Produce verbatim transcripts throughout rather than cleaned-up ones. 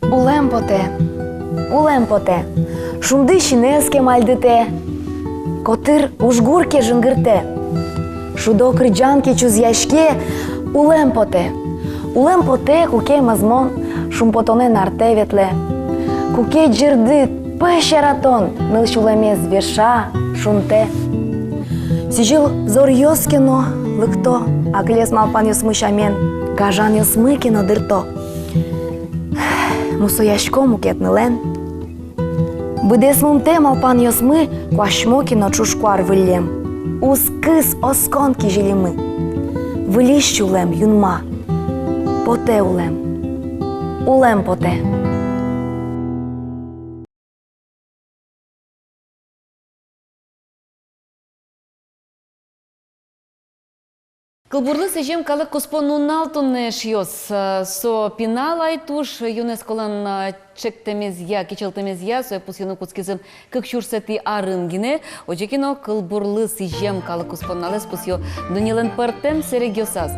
Улэм потэ, улэм потэ, шунды синэз ке мальдытэ, котыр ужгур ке жингыртэ, шудо кырӟан ке чузъяське, улэм потэ. Улэм потэ, куке мӧзмон шумпотонэн артэ ветлэ, куке ӟырдыт пӧсь яратон ныл сюлэмез веша, шунтэ. Сӥзьыл зоръёс ке но лыкто акылес малпанъёсмы сямен, гажанъёсмы ке но дырто. Мусоясько мукет нылэн. Быдэс мумтэ малпанъёсмы куасьмо ке но ӵушкуар выллем. Уз кыз оскон кизилимы. Выльысь улэм юнма. Потэ улэм. Улэм потэ. Кылбурлы сӥзем калык куспо нунал туннэ, эшъёс. Со пинал ай туж, ЮНЕСКОлэн, э, чектэмезъя, кичӧлтэмезъя, сое пусйыны кутскизы кык сюрсэтӥ арын гинэ. Озьы ке но, кылбурлы сӥзем калык куспо нуналэз пусъё дуннелэн пӧртэм сэрегъёсаз.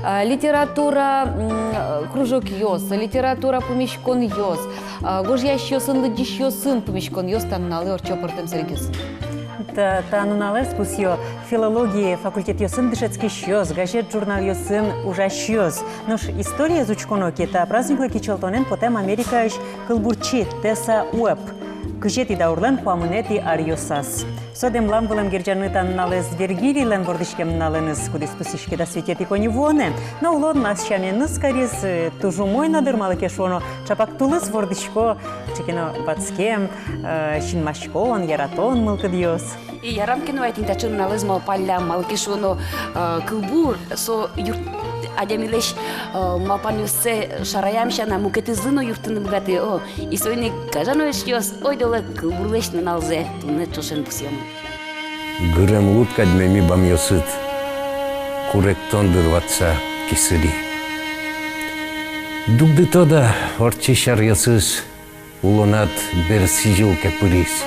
А, литература, м, кружокъёс, литература пумиськонъёс, а, гожъясьёсын, лыдӟисьёсын пумиськонъёс та нуналэ ортчо пӧртэм сэрегъёсын. Та, та нуналэз пусъё филология факультетъёсын дышетскисьёс, газет-журналъёсын ужасьёс. Нош историез учконо ке, та праздниклы кичӧлтонэн потэм Америкаысь кылбурчи Тесса Уэбб кызетӥ даурлэн куамынэтӥ аръёсаз. Со дэмлам вылэм герӟаны та нуналэз Вергилийлэн вордӥськем нуналэныз, кудӥз пусйиське дас витетӥ коньывуонэ. Но улон ас сяменыз кариз, э, туж умой но дыр, малы ке шуоно, ӵапак тулыс вордӥсько кыӵе ке но ватскем, э, синмаськон, яратон мылкыдъёс. И ярам ке но, ай, тӥни таӵе нуналэз малпаллям, малы ке шуоно, э, кылбур, со юрт-, адямилэсь, э, малпанъёссэ шараям сяна, мукетызлы но юрттыны быгатэ, о. И соин ик, гажано эшъёс, ойдолэ кылбурлэсь нуналзэ туннэ ӵошен пусъём. Гырем луд кадь меми бамъёсыд, куректон дыр ватса кисыри. Дугдытод-а ортчись аръёсыз, улонад бер сӥзьыл ке пыриз?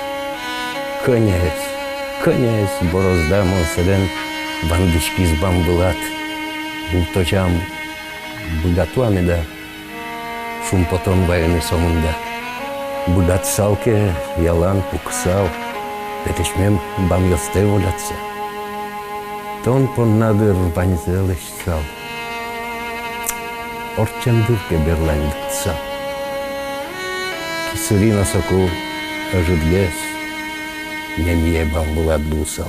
Кӧняез, кӧняез борозда монсэлэн вандӥськиз бам вылад? Ултозям быгато-а меда шумпотон вайыны сомында? Быгатысал ке, ялан пукысал, петӥсьмем бамъёстэ волятса. Тон понна дыр ваньзэ лэсьтысал. Ортчем дыр ке берлань лыктысал. Кисыри но соку ӧжытгес мемие бам вылад луысал.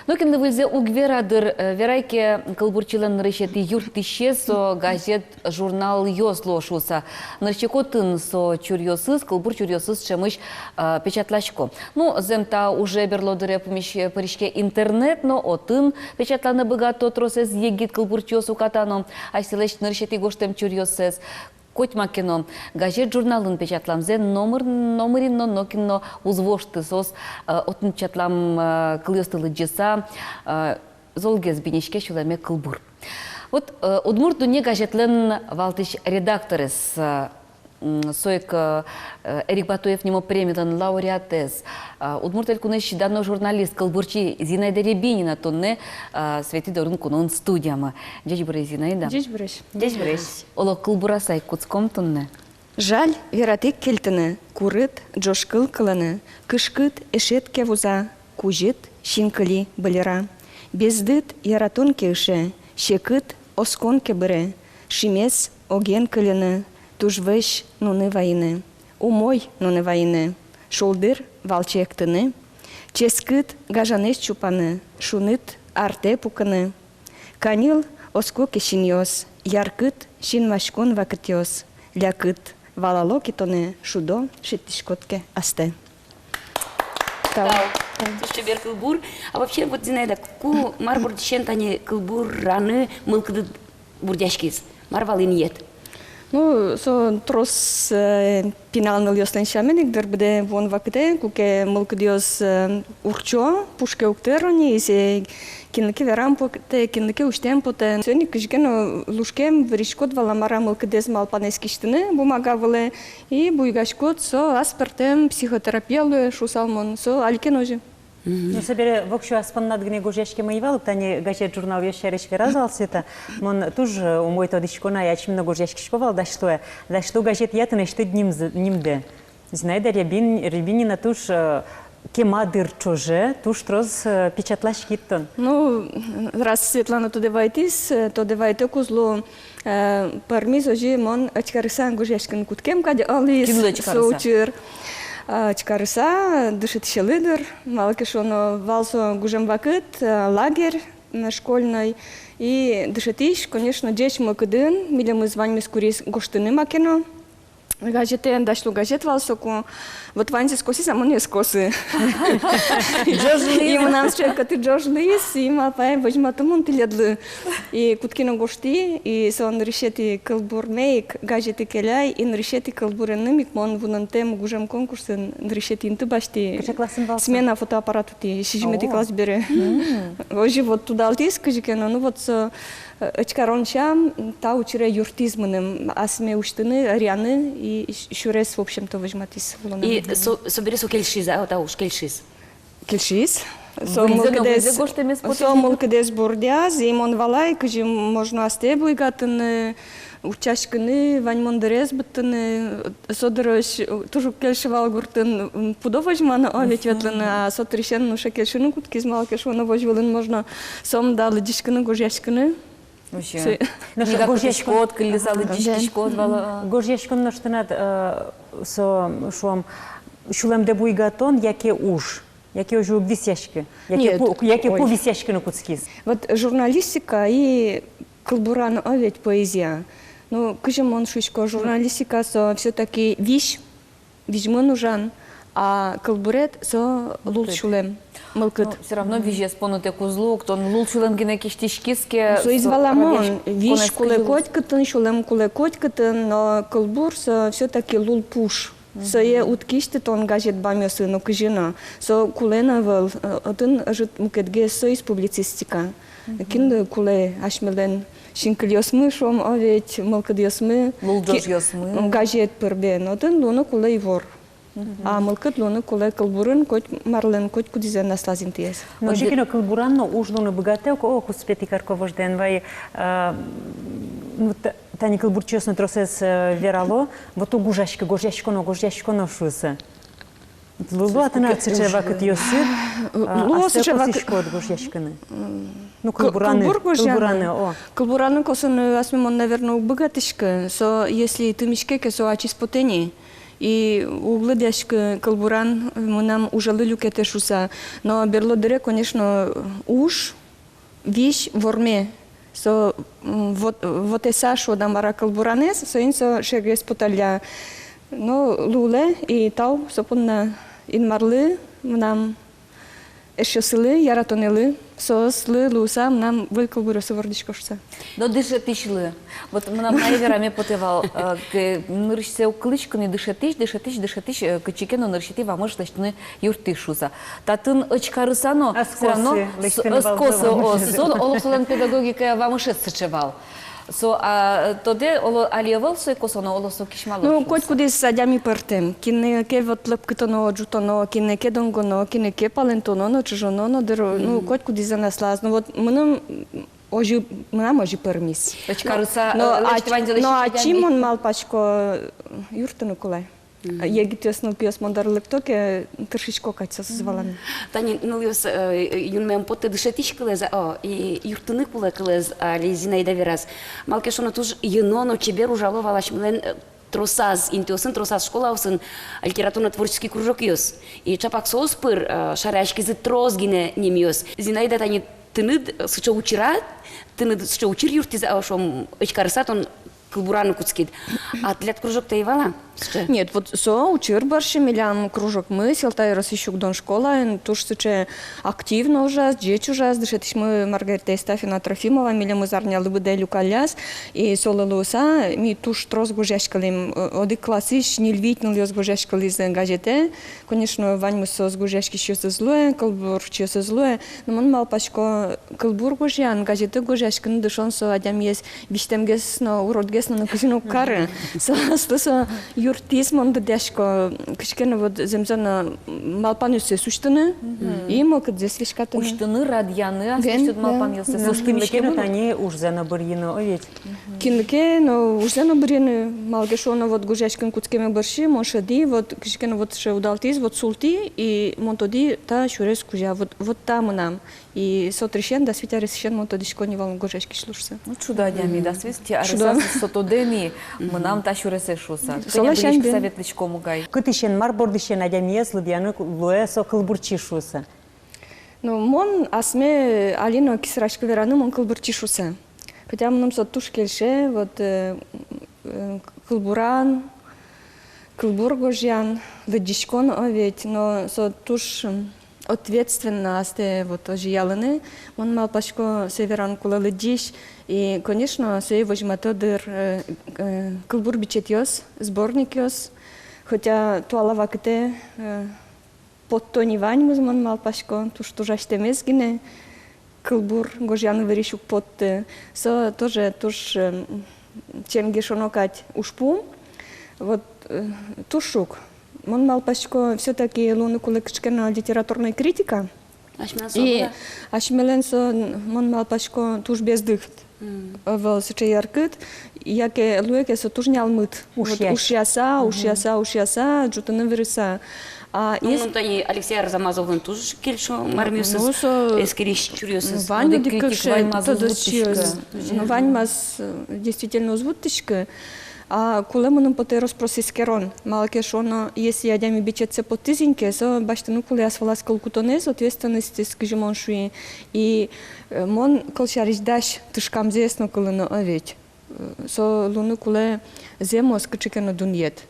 Нокинлы выльзэ уг вера дыр, э, верай ке, кылбурчилэн нырысетӥ юрттӥсез со газет-журналъёс луо шуыса. Нырысетӥ котын со чуръёсыз, кылбур чуръёсыз ӵемысь, э, печатласько. Ну, зэм, та уже берло дыре пумись-, пыриське интернет но, отын печатланы быгато тросэз егит кылбурчиос уката но асьсэлэсь нырысетӥ гожтэм чуръёссэс. Котьма ке но газет-журналын печатламзэ номыр, номырин но нокин но уз вошты, соос, э, отын печатлам, э, кылъёсты лыдӟыса, э, золгес биниське сюлэме кылбур. Вот, э, «Удмурт дунне» газетлэн валтӥсь редакторез, э, м, со ик, э, Эрик Батуев нимо премилэн лауреатэз, э, Удмурт Элькунысь дано журналист, кылбурчи Зинаида Рябинина туннэ, э, Светӥ дорын куноын студиямы. Ӟечбуресь, Зинаида. Ӟечбуресь. Ӟечбуресь. Оло, кылбураса ик кутском туннэ. Жаль, верад ик кельтыны, курыт ӝож кыл кылыны, кышкыт эшет ке вуза, кузьыт синкыли быльыра. Бездыт яратон ке ыше, секыт оскон ке быре, шимес оген кыльыны, туж вӧсь нуны вайыны, умой нуны вайыны, шулдыр валче эктыны, ческыт гажанэз чупаны, шуныт артэ пукыны. Каньыл оско ке синъёс, яркыт синмаськон вакытъёс, лякыт валало ке тонэ, шудо шедьтӥськод ке астэ. Тау. Тау. Туж чебер кылбур. А вообще, вот, Зинаида, ку, мар бордысен тани кылбураны мылкыдыд бурдъяськиз? Мар вал инъет? Ну, со трос, э, пинал нылъёслэн сямен ик, дыр, быдэ вуон вакытэ, куке мылкыдъёс, э, урчо, пушке уг тэро ни, и сое кинлы ке верам потэ, кинлы ке усьтэм потэ. Соин ик кызьы ке но лушкем, выриськод вал-а, мар-а, мылкыдэз, малпанэз кисьтыны бумага вылэ, и буйгаськод, со аспӧртэм психотерапия луэ, шуысал мон, со али ке но озьы. Ну, собере воксё ас поннад гинэ гожъяськемын ӧй вал ук, тани газет-журналъёс сярысь вераз вал Света. Мон туж, э, умой тодӥсько на, ачим но гожъяськисько вал «Дась луэ». «Дась лу» газетъя тынэсьтыд нимзы-, нимдэ. Зинаида Рябин-, Рябинина туж, э, кема дыр ӵоже, туж трос, э, печатласькид тон. Ну, раз Светлана тодэ вайтӥз, э, тодэ вайытэк уз лу, э, пӧрмиз озьы, мон ӧтькарыса гожъяськыны кутскем кадь луиз. Кинлы ӧтькарыса? Со учыр. Э, ӧтькарыса дышетӥсьлы, дыр, малы ке шуоно, вал со гужем вакыт, э, лагерь, м, школьной. И дышетӥсь, конечно, ӟеч мылкыдын милемыз ваньмыз куриз гожтыны маке но газетэ, «Дась лу» газет вал соку. Вот ваньзэ косӥз, а монэ ӧз косы. Ӝож луиз. И мынам сыӵе кӧты ӝож луиз, и малпай, возьматом мон тӥледлы. И кутски но гожтӥ, и со нырысетӥ кылбурме ик газеты келяй, и нырысетӥ кылбуренным ик мон вунонтэм гужем конкурсын нырысетӥ инты басьтӥ. Кыӵе классын вал со? Смена фотоаппарат утӥ, сизьыметӥ класс бере. Озьы вот тудалтӥз кызьы ке но, ну вот со, э, ӧтькарон сям та учыре юрттӥз мыным асме усьтыны, ӧръяны, и с-, сюрес, в общем-то, возьматӥз улонам. И со, собере со кельшиз, а, та уж кельшиз? Кельшиз. Со мылкыдэз, со мылкыдэз бурдъяз, и мон валай, кызьы можно астэ буйгатыны, утчаськыны, ваньмон дырез быдтыны. Со дырозь туж уг кельшы вал гуртын, м, пудо возьманы, а ведь ветлыны, а со дырысен, ну, сыӵе кельшыны кутскиз, малы ке шуоно, вожвылын можно сомында лыдӟиськыны, гожъяськыны. Вообще. Со-, ну, книга гожъяськод, кылльыса лыдӟиськод вал-а? Гожъяськон нош тынад, э, со, шуом, сюлэмдэ буйгатон яке уж? Яке озьы уг висъяськы? Яке ку-, яке ку висъяськыны кутскиз? Вот журналистика и кылбуран, а ведь поэзия. Ну, кызьы мон шуисько, журналистика со всё-таки визь, визьмын ужан, а кылбурет со лулсюлэм, мылкыд. Ну, всё равно визез понытэк уз луы ук, тон лулсюлэм гинэ кисьтӥськиз ке. Соиз валамон, визь кулэ котькытын, сюлэм кулэ котькытын, но кылбур со всё-таки лулпуш. Сое уд кисьты тон газет бамъёсы но кызьы но. Со кулэ но ӧвӧл, э, отын ӧжыт мукетгес, соиз публицистика. Кинлы кулэ асьмелэн синкылиосмы, шуом, а ведь мылкыдъёсмы, лулӝожъёсмы, ки-, газет пыр бен, отын луыны кулэ ивор. А мылкыд луыны кулэ кылбурын, коть марлэн, котькудӥзлэн аслаз интыез. Но озьы ке но кылбуран но уж луыны быгатэ ук, о, куспетӥ карко вождэ эн вай, э, ну, та-, тани кылбурчиос но тросэз, э, верало, вот уг ужаськы, гожъяськоно, гожъяськоно шуыса. Луо-а тынад сыӵе вакытъёсыд, а, луо астэ сыӵе вакы-, косӥськод гожъяськыны? Ну, кыл-, кылбураны, кылбур гожъяны, кылбураны, о. Кылбураны косыны асме мон, наверно, уг быгатӥськы. Со, если тымиське ке, со ачиз потэ ни. И уг лыдъяськы кылбуран мынам ужелы люкетэ шуыса. Но берло дыре, конечно, уж, визь, вормэ. Со, м, вот, вотэса шуод-а, мар-а, кылбуранэз, соин со шергес поталля. Но луылэ, и тау со понна Инмарлы, мынам эшъёсылы, яратонэлы, соослы луыса мынам выль кылбуръёсы вордӥсько шуыса. Но дышетӥсьлы. Вот мынам на вераме потэ вал, э, к-, нырысьсэ уг кылӥськы ни, дышетӥсь, дышетӥсь, дышетӥсь, э, кытчы ке но нырысетӥ вамыш лэсьтыны юрттӥсь шуыса. Татын ӧтькарыса но, ӧз косы, всё равно ӧз косы, о, со, оло солэн педагогикая вамышез сыӵе вал. Со, а, тодэ, оло, али ӧвӧл сое косоно, оло со кисьмало шуыса. Ну, котькудӥз адями пӧртэм. Кинэ ке вот лӧпкытоно, ӝутоно, кинэ ке донгоно, кинэ ке палэнтоно но, чыжоно но, дыр, ну, котькудӥзлэн аслаз. Ну, вот мыным озьы, мынам озьы пӧрмиз. Ӧтькарыса, но, э, но лэсьтӥ ачим, ваньзэ но лэсьтӥсь адями. Ачим мон малпасько, юрттыны кулэ. Егитъёс, нылпиос мон доры лыкто ке, тыршисько кадь соосыз валаны. Тани нылъёс, э, юнме ӧм потты дышетӥсь кылэз, о, и юрттыны кулэ кылэз, али Зинаида вераз. Малы ке шуоно, туж йӧно но чебер ужало вал асьмелэн, э, тросаз интыосын, тросаз школаосын литературно-творческий кружокъёс. И чапак соос пыр, э, шараяськизы трос гинэ нимъёс. Зинаида, тани тыныд, э, сыӵе учырад, тыныд сыӵе учыр юрттӥз, а, шуом, ӧтькарыса тон кылбураны кутскид. А тӥляд кружокты ӧй вал-а? Сыӵе? Нет, вот со учыр бӧрсьы милям кружокмы Сьӧлта ёросысь Угдон школаын туж сыӵе активно ужаз, ӟеч ужаз. Дышетӥсьмы Маргарита Евстафьевна Трофимова милемыз арнялы быдэ люкалляз. И солы луыса ми туж трос гожъяськылӥм, э, одӥг классысь ньыль-вить нылъёс гожъяськылӥзы газетэ. Конечно, ваньмыз соос гожъяськисьёс ӧз луэ, кылбурчиос ӧз луэ. Но мон малпасько, кылбур гожъян, газетэ гожъяськыны дышон со адямиез визьтэмгес но, уродгес но, но кызьы но уг кары. Со, со, со юрттӥз, мон тодӥсько, кызьы ке но вот зэмзэ но малпанъёссэс усьтыны и мылкыдзэс веськатыны. Усьтыны, радъяны ас... Бен, сюд, бен, малпанъёссэс. Да. Усьтыны ке но тани ужзэ но бырйыны, о ведь. Кинлы ке но ужзэ но бырйыны, малы ке шуоно, вот гожъяськыны кутскеме бӧрсьы мон шӧдӥ, вот кызьы ке но вот сыӵе удалтӥз, вот султӥ, и мон тодӥ, та сюрес кузя, вот, вот та мынам. И со тросэз, дас вить аресысен мон тодӥсько ни вал гожъяськись луыса. Ну, чудо адями, дас вить аресаз со тодэ ни, мынам та сюресэ шуыса. Со ласянь бен. Тӥни ик совет лэсьтӥськом угай. Кытысен, мар бордысен адямиез лыдъяны луэ со кылбурчи шуыса? Ну, мон асме али но кисырасько вераны, мон кылбурчи шуыса. Хотя мыным со туж кельше, вот, э, э, кылбуран, кылбур гожъян, лыдӟиськон, о ведь, но со туж, м, ответственно астэ вот озьы ялыны. Мон малпасько, сое вераны кулэ лыдӟись. И, конечно, сое возьмато, дыр, э, э, кылбур бичетъёс, сборникъёс. Хотя туала вакытэ, э, потто ни ваньмыз, мон малпасько, туж-туж азьтэмез гинэ, кылбур гожъяны вырись уг потты. Со тоже туж, э, чемгешоно кадь ужпум. Вот, э, туж шуг. Мон малпасько, всё-таки луыны кулэ кыӵе ке но литературной критика. Асьмелэн со... И асьмелэн со, мон малпасько, туж бездыхт. М. Ӧвӧл сыӵе яркыт, яке луэ ке со туж нялмыт. Вот ушъяса, ушъяса, ушъяса, ӝутыны вырыса. А... Ну, из... мыным тани Алексей Арзамазовлэн туж кельшо, ну, мармиосыз, ну, со эскерись чуръёсыз. Вань одӥг критик, кыӵе ваньмаз уз вуттӥськы. Ну, ваньмаз, э, действительно уз вуттӥськы. А кулэ, мыным потэ, рос-прос эскерон. Малы ке шуоно, если адями бичетсэ поттӥз ини ке, со басьтыны кулэ ас вылаз кылкутонэз, ответственностез, кызьы мон шуи. И, э, мон, кылсярысь, дась тышкамзэс но кылыны, о ведь. Э, со луыны кулэ зэмос кыӵе ке но дунъет.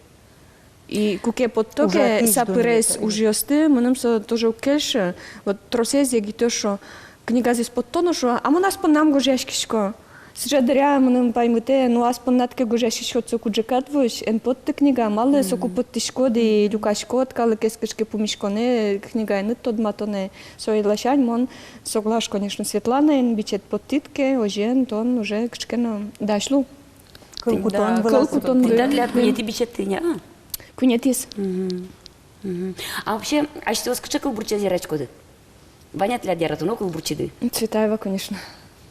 И куке потто ке сапырес ужъёсты, мыным со тоже уг кельшы. Вот тросэз егитъёс шуо, книгазэс потто но шуо: а мон ас поннам гожъяськисько. Сыӵе дыръя мыным паймытэ, ну, ас поннад ке гожъяськиськод, соку ӝӧкад возь, эн потты книга, малы соку поттӥськод и люкаськод калыкез кыӵе ке пумиськонэ, книгаеныд тодматонэ. Со ласянь мон соглаш, конечно, Светланаен: бичет поттӥд ке, озьыен тон уже кыӵе ке но дась лу. Кылкутон вылаз. Кылкутон вылаз. Тӥляд куинетӥ бичет тӥни, а? Куинетӥез. Мгм. Мгм. А вообще, асьтэос кыӵе кылбурчиез яратӥськоды? Вань-а тӥляд яратоно кылбурчиды? Цветаева, конечно.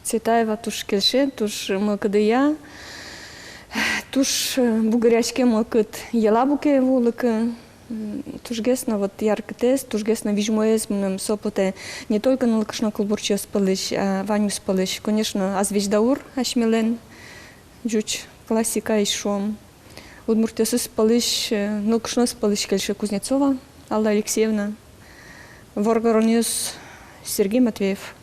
Цветаева туж кельше, туж мылкыдъя, туж, э, бугыръяське мылкыд йӧла буке вуылыкы. М, тужгес но вот яркытэз, тужгес но визьмоез мыным со потэ не только нылкышно кылбурчиос пӧлысь, а ваньмыз пӧлысь. Конечно, «Азвесь даур» асьмелэн ӟуч классикаысь, шуом. Удмуртъёсыз пӧлысь, э, нылкышноос пӧлысь кельше Кузнецова Алла Алексеевна. Воргоронъёс — Сергей Матвеев.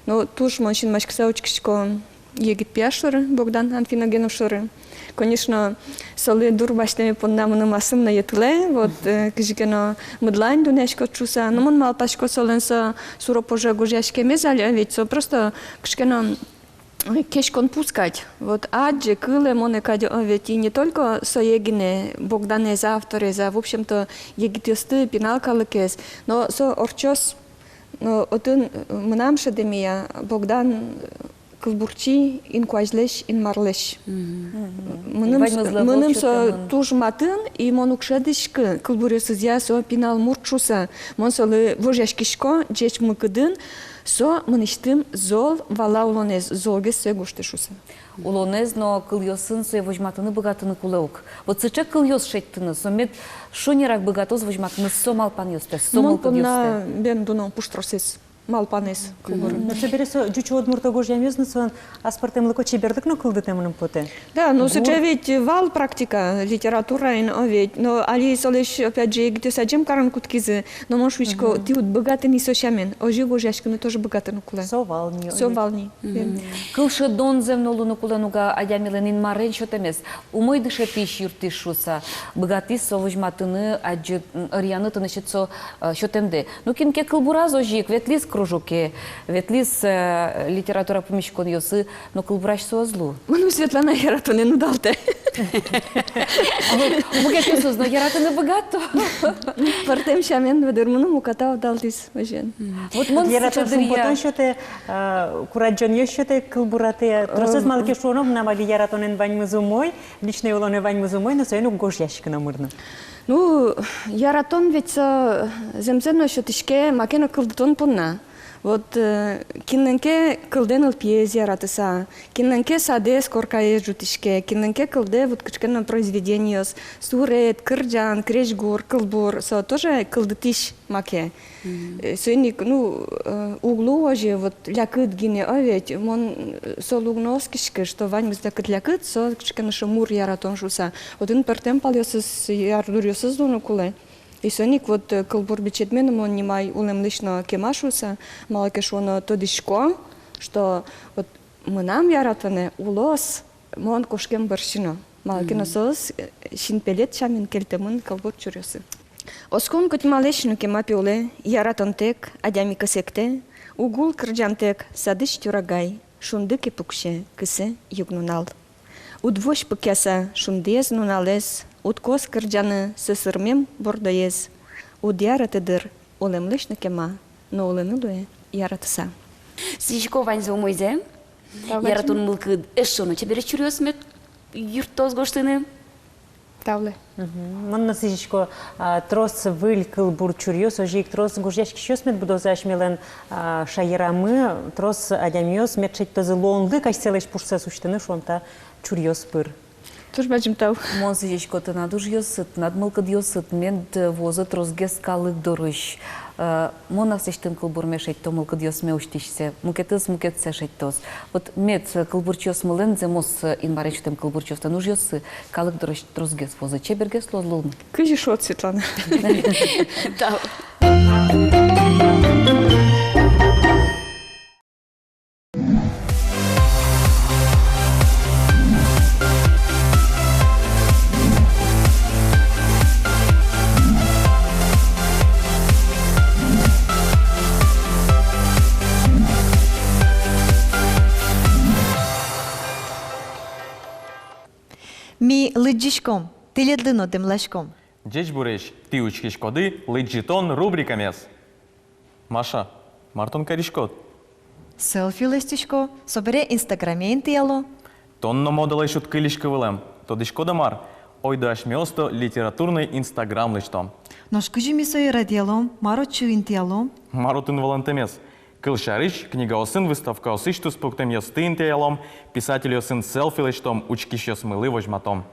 Но туж мон синмаськыса учкисько егит пияш шоры, Богдан Анфиногенов шоры. Конечно, солы дур басьтэме понна мыным асым но йӧтылэ, вот, э, кызьы ке но мыдлань дунъяськод шуыса. Но мон малпасько, солэн со суро-поже гожъяськемез али, а ведь со просто кыӵе ке но, э, кеськон пус кадь. Вот адӟе, кылэ монэ кадь, а ведь и не только сое гинэ, Богданэз, авторез, а, в общем-то, егитъёсты, пинал калыкез. Но со ортчоз. Но отын, э, мынам шӧдэмея, Богдан, э, кылбурчи инкуазьлэсь, Инмарлэсь. Мгм. Мыным, мыным со туж матын, и мон уг шӧдӥськы, кылбуръёсызъя со пинал мурт шуыса. Мон солы вожъяськисько ӟеч мылкыдын, со мынэсьтым зол вала улонэз, золгес сое гожтэ шуыса. Улонэз но кылъёсын сое возьматыны быгатыны кулэ ук. Вот сыӵе кылъёс шедьтыны, со мед шонерак быгатоз возьматыны со малпанъёстэс, со мылкыдъёстэс. Мон понна бен дуно пуштросэз. малпанэз кылбурын. Но собере со ӟуч-удмурт гожъямъёс но, солэн аспӧртэмлыко чеберлык но кылдытэмын потэ. Да, но сыӵе ведь вал практика литератураын, о ведь. Но али солэсь, опять же, егитъёс адӟем карыны кутскизы. Но мон шуисько, тӥ уд быгаты ни со сямен. Озьы гожъяськыны тоже быгатыны кулэ. Со вал ни, со вал ни. Кылшӧдон зэм но луыны кулэ, ну-ка, адямилэн Инмарен сётэмез. Умой дышетӥсь юрттӥз шуыса, быгатӥз со возьматыны, адӟыт-, м, ӧръяны тынэсьтыд со, э, сётэмдэ. Ну, кин ке кылбураз озьы ик ветлӥз кружоке, ветлӥз, э, литература пумиськонъёсы, но кылбурась со ӧз лу. Мыным Светлана яратонэн удалтэ. Мукетъёсыз но яратыны быгато. Пӧртэм сямен, ведь мыным уката удалтӥз. Озьыен. Вот мон яратон сыӵе дыръя шумпотон сётэ, а, курадӟонъёс сётэ кылбуратэ, тросэз, малы ке шуоно, мынам али яратонэн ваньмыз умой, личной улонэ ваньмыз умой, но соин уг гожъяськы номыр но. Ну, яратон ведь со зэмзэ но сётӥське маке но кылдытон понна. Вот, э, кинлэн ке кылдэ нылпиез яратыса, кинлэн ке садэз, коркаез ӝутӥське, кинлэн ке кылдэ вот кыӵе ке но произведениос, сурет, кырӟан, крезьгур, кылбур, со тоже кылдытӥсь маке. Э, соин ик, ну, э, уг лу озьы, вот лякыт гинэ, о ведь, мон, э, солы уг но оскиськы, что ваньмыз лякыт-лякыт, со кыӵе ке но шымур яратон шуыса. Отын пӧртэм палъёсыз, ярдуръёсыз луыны кулэ. И соин ик вот, э, кылбур бичетме но мон нимай улэмлэсь но кема шуыса, малы ке шуоно тодӥсько, что вот мынам яратонэ улоз мон кошкем бӧрсьы но. Малы ке но соос, э, синпелет сямен кельтэмын кылбур чуръёсы. Оскон котьмалэсь но кема пиулэ, яратонтэк адями кӧсэктэ, уг ул кырӟантэк садысь тюрагай, шунды ке пуксе, кысэ юг нунал. Уд возь пыкъяса шундыез, нуналэз, уд кос кырӟаны сӧсырмем бордоез. Уд яраты дыр улэмлэсь но кема, но улыны луэ яратыса. Сӥзисько ваньзэ умойзэ. Тау бадӟым. Яратон мылкыд эшшо но чебересь чуръёс мед юрттоз гожтыны. Тау лэ. Мгм. Мон но сӥзисько, а, трос выль кылбур чуръёс, озьы ик трос гожъяськисьёс мед будозы асьмелэн, а, шаерамы, трос адямиос мед шедьтозы луонлык асьсэлэсь пушсэс усьтыны, шуом, та чуръёс пыр. Туж бадӟым тау. Мон сӥзисько, тынад ужъёсыд, тынад мылкыдъёсыд мед вуозы тросгес калык дорысь. Э, мон аслэсьтым кылбурме шедьто мылкыдъёсме усьтӥсьсэ, мукетыз мукетсэ шедьтоз. Вот мед, э, кылбурчиосмылэн, зэмос, э, Инмарен сётэм кылбурчиослэн ужъёссы калык дорысь тросгес вуозы, чебергес луоз лулмы. Кызьы шуод, Светлана? Тау. Ми лыдӟиськом, тӥледлы но дэмласьком. Ӟечбуресь, тӥ учкиськоды «Лыдӟытон» рубрикамес. Маша, мар тон кариськод? Селфи лэсьтӥсько, собере Инстаграме интыяло. Тон но модалэсь уд кылиськы вылэм. Тодӥськод-а мар? Ойдо асьмеос то литературной Инстаграм лэсьтом. Нош кызьы ми сое радъялом, мар отчы интыялом? Мар отын валантэмез? Кылсярысь, книгаосын выставкаосысь туспуктэмъёсты интыялом, писательёсын селфи лэсьтом, учкисьёсмылы возьматом.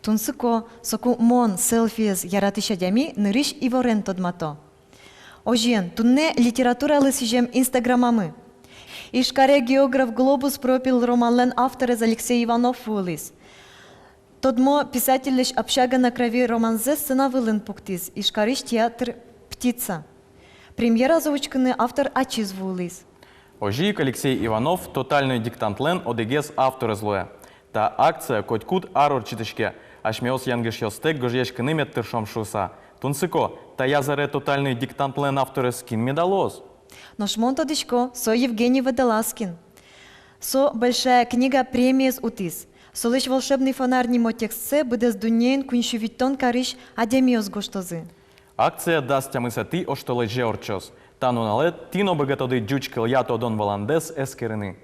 Тунсыко, соку «Мон селфиез яратӥсь адями» нырысь иворен тодмато. Озьыен, туннэ литературалы сӥзем Инстаграмамы. Ижкаре географ «Глобус пропил» романлэн авторез Алексей Иванов вуылӥз. Тодмо писательлэсь «Общага на крови» романзэ сцена вылын пуктӥз Ижкарысь театр «Птица». Премьеразэ учкыны автор ачиз вуылӥз. Озьы ик Алексей Иванов «Тотальной диктантлэн» одӥгез авторез луэ. Та акция котькуд ар ортчытӥське, асьмеос янгышъёстэк гожъяськыны мед тыршом шуыса. Тунсыко, таяз аре «Тотальной диктантлэн» авторез кин меда луоз? Нош мон тодӥсько, со Евгений Водолазкин. Со «Большая книга» премиез утӥз. Солэсь «Волшебный фонарь» нимо текстсэ быдэс дуннеын куинь сю витьтон карысь адямиос гожтозы. Акция дас тямысэтӥ оштолэзе ортчоз. Та нуналэ тӥ но быгатоды ӟуч кылъя тодон-валандэс эскерыны.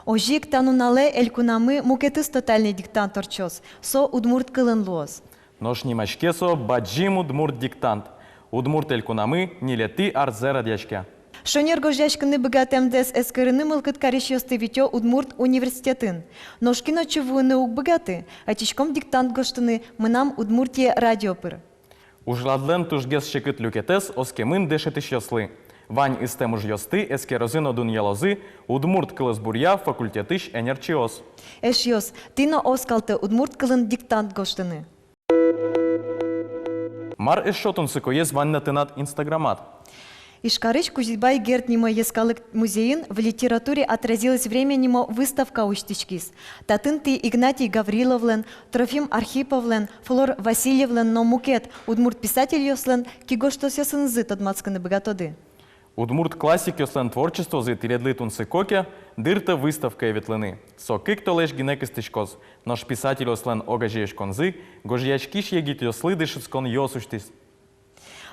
Озьы ик та нуналэ элькунамы мукетыз «Тотальный диктант» ортчоз, со удмурт кылын луоз. Нош нимаське со «Бадӟым удмурт диктант». Удмурт элькунамы ньылетӥ арзэ радъяське. Шонер гожъяськыны быгатэмдэс эскерыны мылкыд карисьёсты витё удмурт университетын. Нош кин отчы вуыны уг быгаты, ӧтиськом диктант гожтыны «Мынам Удмуртие» радио пыр. Ужрадлэн тужгес секыт люкетэз оскемын дышетӥсьёслы. Вань ыстэм ужъёсты эскерозы но дунъялозы удмурт кылосбуръя факультетысь ӧнерчиос. Эшъёс, тӥ но оскалты удмурт кылын диктант гожтыны. Мар эшшо тунсыкоез вань на тынад инстаграмад? Ижкарысь Кузебай Герд нимо йӧскалык музейын «В литературе отразилось время» нимо выставка усьтӥськиз. Татын тӥ Игнатий Гавриловлэн, Трофим Архиповлэн, Флор Васильевлэн но мукет удмурт писательёслэн киосъёсынызы тодматскыны быгатоды. Удмурт классикъёслэн творчествозы тӥледлы тунсыко ке, дыртэ выставкае ветлыны. Со кык толэзь гинэ кыстӥськоз, нош писательёслэн огазеяськонзы гожъяськись егитъёслы дышетсконъёс усьтӥз.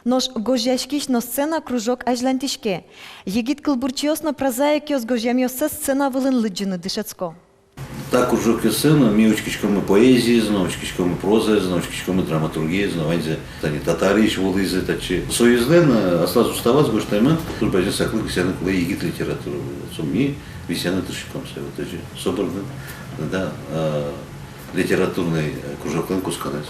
Нош гожъяськись но сцена кружок азьланьтӥське. Егит кылбурчиос но прозаикъёс гожъямъёссэс сцена вылын лыдӟыны дышетско. Та кружокъёсын ми учкиськомы поэзиез но, учкиськомы прозаез но, учкиськомы драматургиез но, ваньзэ. Тани татарысь вуылӥзы татчы. Союзлэн, э, аслаз уставаз гожтэмын, службаез саклык висъяны кулэ егит литература. Со ми висъяны тыршиськом сое, вот, озьы. Со бордын, да, э, литературный, э, кружоклэн кутсконэз.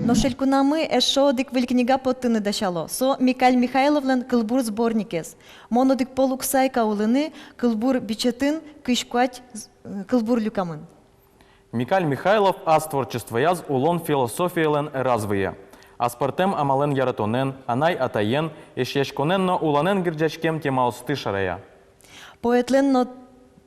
Нош элькунамы эшшо одӥг выль книга поттыны дасяло. Со Микаль Михайловлэн кылбур сборникез. «Мон одӥг пол уг сайка улыны» кылбур бичетын кызь куать, э, кылбур люкамын. Микаль Михайлов ас творчествояз улон философиялэн ӧраз выйе. Аспӧртэм амалэн яратонэн, анай-атаен, эшъяськонэн но улонэн герӟаськем темаосты шарая. Поэтлэн но,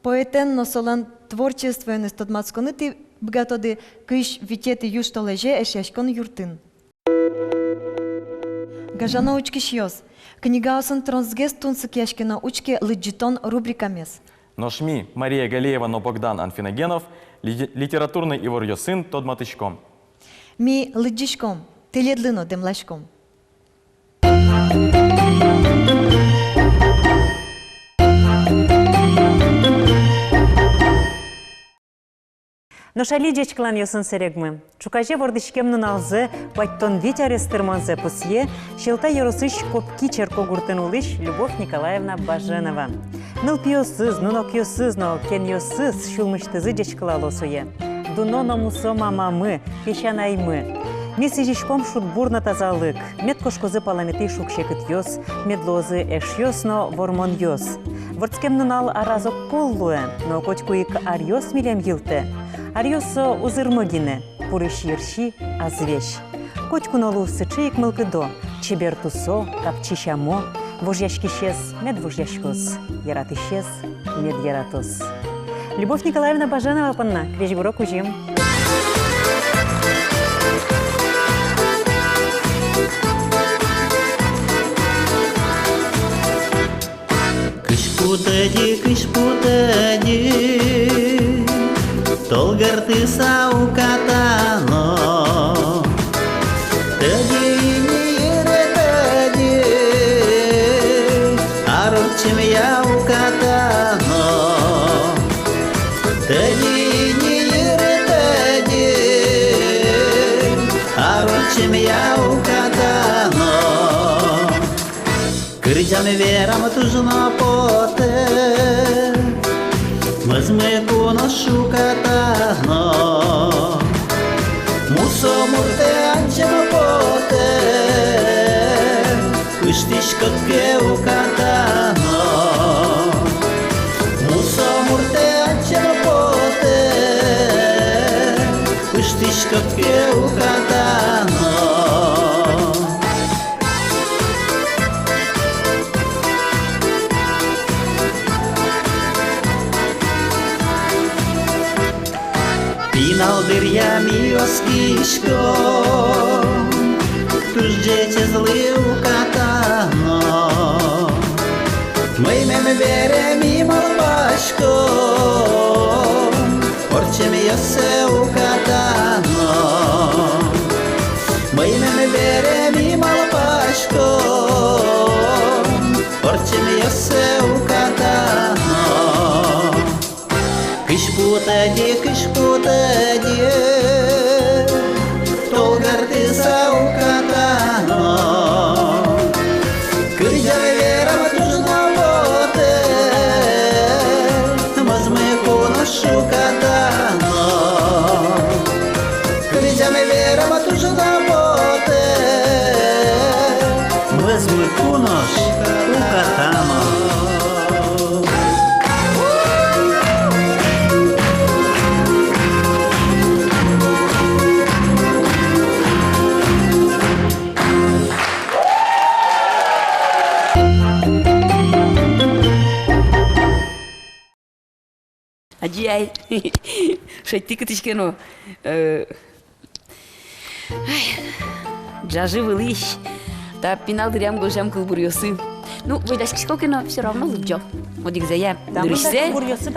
поэтэн но солэн творчествоеныз тодматскыны тӥ быгатоды кызь витетӥ южтолэзе Эшъяськон юртын. Гажано учкисьёс, книгаосын тросгес тунсыкъяське но учке лыдӟытон рубрикамес. Нош ми, Мария Галеева но Богдан Анфиногенов, ли-, литературной иворъёсын тодматӥськом. Ми лыдӟиськом, тӥледлы но дэмласьком. Нош али ӟечкыланъёсын сэрегмы. Ӵуказе вордӥськем нуналзэ, куатьтон вить арес тырмонзэ пусъе Сьӧлта ёросысь Копки черкогуртын улӥсь Любовь Николаевна Баженова. Нылпиосыз, нунокъёсыз но кенъёсыз сюлмысьтызы ӟечкылало сое. Дуно но мусо мамамы, песянаймы. Ми сӥзиськом шудбур но тазалык. Мед кошкозы палэнэтӥ шуг-секытъёс, мед луозы эшъёс но вормонъёс. Вордскем нунал араз огпол луэ, но котьку ик аръёс милем йылтэ. Аръёс со узырмы гинэ, пурысь йырси азвесь. Котьку но луоз сыӵе ик мылкыдо, чебер тусо, капчи сямо, вожъяськисез мед вожъяськоз, яратӥсез мед яратоз. Любовь Николаевна Баженова понна крезьгуро кузьым. Кызьпу тӧдьы, кызьпу тӧдьы, толгыртыса уката но. Тӧдьы ини, йыры тӧдьы, ар ортчемъя уката но. Тӧдьы ини, йыры тӧдьы, ар ортчемъя уката но. Кырӟам-верам туж но потэ, мӧзмыку но уката но. Мусо муртэ адӟем потэ, ыштӥськод ке уката но. Мусо муртэ адӟем потэ, ыштӥськод ке уката но. Пинал дыръя ми оскиськом, туж ӟечезлы уката но. Мӧймем бере ми малпаськом, ортчемъёссэ уката но. Мӧймем бере ми малпаськом, ортчемъёссэ уката но. Кызьпу тӧдьы, кызьпу тӧдьы, толгыртыса уката но. Кырӟам-верам туж но потэ, мӧзмыку но уката но. Кырӟам-верам туж но потэ, Адӟи ай, шедьтӥ кытысь ке но, э, ай, ӝажы вылысь та пинал дыръям гожъям кылбуръёсы. Ну, вӧсяськисько ке но, всё равно лыдӟо. Одӥгзэ я. Нырысьсэ кылбуръёсы,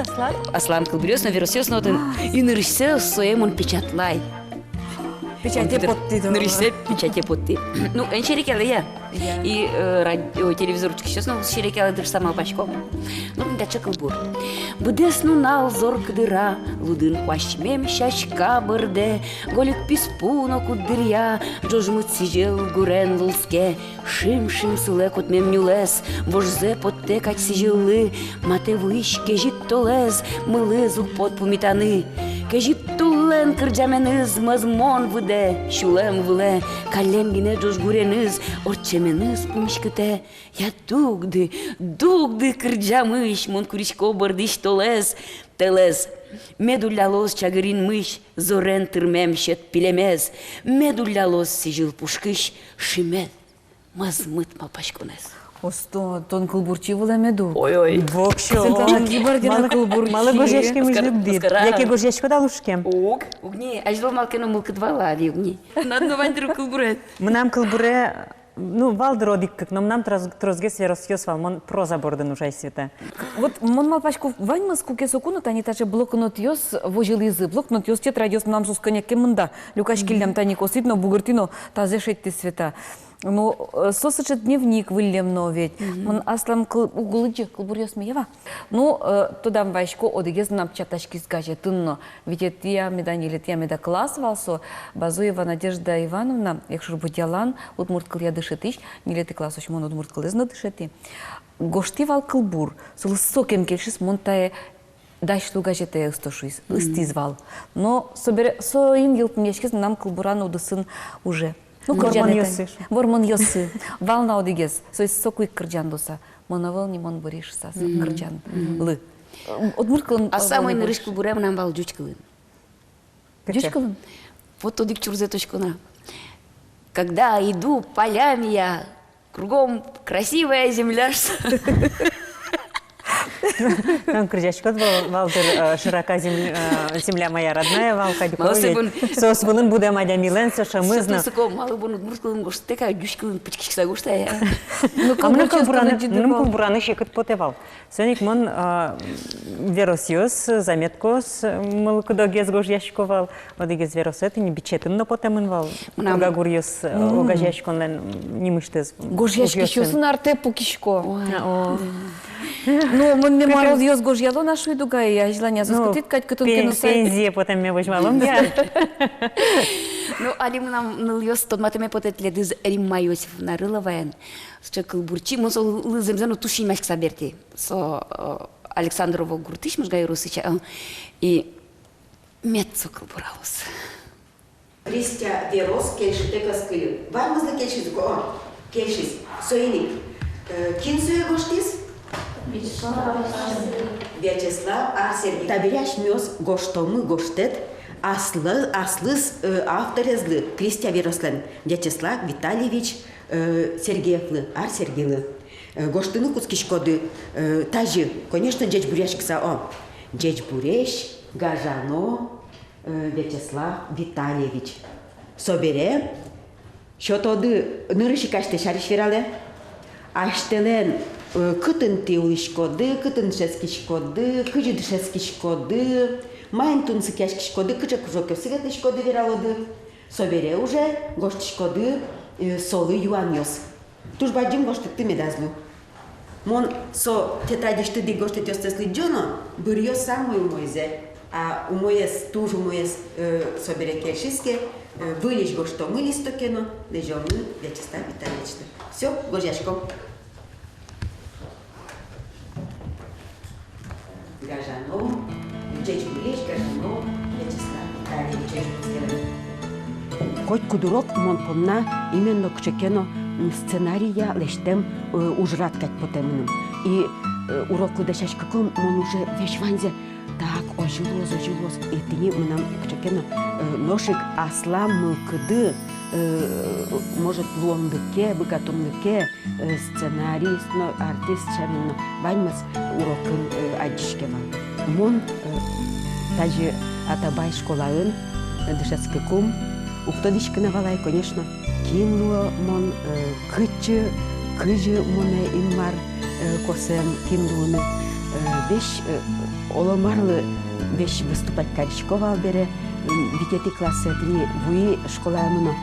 аслам кылбуръёс но, веросъёс но отын. И нырысьсэ сое мон печатлай. Печате поттӥ, да. Нырысьсэ печате поттӥ. Ну, эн серекъялэ я. Я. И, э, радио, телевизор учкисьёс но уз серекъялэ дыр шуса малпасько. Ну, тӥни таӵе кылбур. Быдэс нунал зор кыдыра лудын куасьмем сяська бӧрдэ, гольык писпу но куддыръя ӝожмыт сӥзьыл гурен лулске. Шим-шим сылэ котмем нюлэс, вожзэ поттэ кадь сӥзьыллы, матэ вуись кезьыт толэз мылыз уг поты пумитаны. Кезьыт туллэн кырӟаменыз мӧзмон выдэ сюлэм вылэ, каллен гинэ ӝож гуреныз ортчеменыз пумиськытэ. Я дугды, дугды, кырӟамысь, мон курисько бӧрдӥсь толэз, тэлэз. Мед уллялоз чагыр инмысь зорен тырмем сьӧд пилемез, мед уллялоз сӥзьыл пушкысь шимет мӧзмыт малпаськонэз. Осто, тон кылбурчи вылэм, Эду. Ой-ой. Воксё. Светлана Кибардина кылбурчи. Малы гожъяськемысь лыдӟид? Яке гожъяськод-а лушкем? Уг, уг ни, азьло малы ке но мылкыд вал али, уг ни. Тынад но вань дыр кылбуред. Мынам кылбуре, ну, вал дыр одӥг-кык, но мынам трос-, тросгес веросъёс вал, мон проза бордын ужай, Света. Вот мон малпасько, ваньмыз, куке соку но тани таӵе блокнотъёс возьылӥзы, блокнотъёс, тетрадьёс, мынам соос кӧня ке мында люкаськиллям, тани косӥд но, бугыртӥ но, тазэ шедьтӥз Света. Ну, э, со сыӵе дневник выллем но ведь. Мгм. Мон аслам кыл-, уг лыдӟы, кылбуръёсме, я ва. Ну, э, тодам вайисько, одӥгез мынам печатаськиз газетын но. Витетӥ-а меда, ньылетӥ-а меда класс вал со, Базуева Надежда Ивановна, Якшур-Бӧдьялан, удмурт кылъя дышетӥсь, ньылетӥ классозь мон удмурт кылэз но дышетӥ. Гожтӥ вал кылбур, солы сокем кельшиз, мон тае дась лу газетэ ысто шуиз, ыстӥз вал. Но собере, соин йылпумъяськиз мынам кылбуран удысын уже. Ну, кырӟанэтэ. Вормонъёсы. Вормонъёсы. Вал на одӥгез. Соиз соку ик кырӟан луыса. Мон ӧвӧл ни, мон быри шуса, со кырӟанлы. Удмурт кылын. А самой нырысь кылбуре мынам вал ӟуч кылын. Ӟуч кылын? Вот одӥг чурзэ тодӥсько на. Когда иду полями я, кругом красивая земля. Тон кырӟаськод вал, вал дыр, э, «Широка земля, э, земля моя родная» вал кадь ик. Малы со бон, соос вылын будэм адямилэн со шӧмыз но. Сыӵе тунсыко, малы бон удмурт кылын гожтытэк, а ӟуч кылын пычкиськыса гожтэ-а? Ну, а мынам кылбураны, мынам кылбураны секыт потэ вал. Соин ик мон, а, веросъёс, заметкаос, э, мылкыдогес гожъясько вал. Одӥгез веросэ тӥни бичетын но потэмын вал. Мынам «Пурга гуръёс», э, огазеяськонлэн нимысьтыз. Гожъяськисьёсын артэ пукисько. Ой. А, о. Ну, мон мемуаръёс гожъяло на, шуид ук ай, азьланяз оскытӥд кадь кытын ке но сай. Пен-, пенсие потэмме возьмалом я. Ну, али мынам нылъёс тодматэме потэ тӥледыз Римма Иосифовна Рыловаен. Сыӵе кылбурчи, мон солы зэмзэ но туж синмаськыса бертӥ. Со, э, Александрово гуртысь, Можга ёросысь, э, и мед со кылбуралоз. Кристя верос кельшытэк ӧз кыльы. Ваньмызлы кельшиз ук, о, кельшиз. Соин ик, э, кин сое гожтӥз? Вячеслав Ар-, Вячеслав Ар-Сергей. Табере асьмеос гожтомы гожтэт аслы, аслыз, э, авторезлы, Кристя верослэн, Вячеслав Витальевич, э, Сергеевлы, Ар-Сергейлы. Э, гожтыны кутскиськоды, э, тазьы, конечно, ӟечбуръяськыса, о. Ӟечбуресь, гажано, э, Вячеслав Витальевич. Собере сётоды, нырысь ик асьтэ сярысь вералэ. Асьтэлэн, э, кытын тӥ улӥськоды, кытын дышетскиськоды, кызьы дышетскиськоды, маин тунсыкъяськиськоды, кыӵе кружокъёсы ветлӥськоды, вералоды. Собере уже гожтӥськоды, э, солы юанъёс. Туж бадӟым гожтэтты медаз лу. Мон со тетрадьысьтыды гожтэтъёстэс лыдӟо но, быръё самой умойзэ. А умоез, туж умоез, э, собере кельшиз ке, э, выльысь гожтомы листоке но, лэзёмы Вячеслав Витальевичлы. Всё, гожъяськом. Гажано, ӟечбуресь, гажано Вячеслав Витальевич, ӟечбуресь. Котькуд урок мон понна именно кыӵе ке но, м, сценария лэсьтэм, э, ужрад кадь потэ мыным. И, э, уроклы дасяськыкум, мон уже весь ваньзэ: так, озьы луоз, озьы луоз. И тӥни мынам кыӵе ке но, э, нош ик аслам мылкыды, э, может, луонлыке, быгатонлыке, э, сценарист но, артист сямен но, ваньмыз урокын, э, адӟиське вал. Мон, э, тазьы Атабай школаын, э, дышетскыкум, уг тодӥськы на вал ай, конечно, кин луо мон, э, кытчы, кызьы монэ Инмар, э, косэм кин луыны, э, весь, э, оломарлы весь выступать карисько вал бере, м, витетӥ классэ тӥни вуи школае мыно.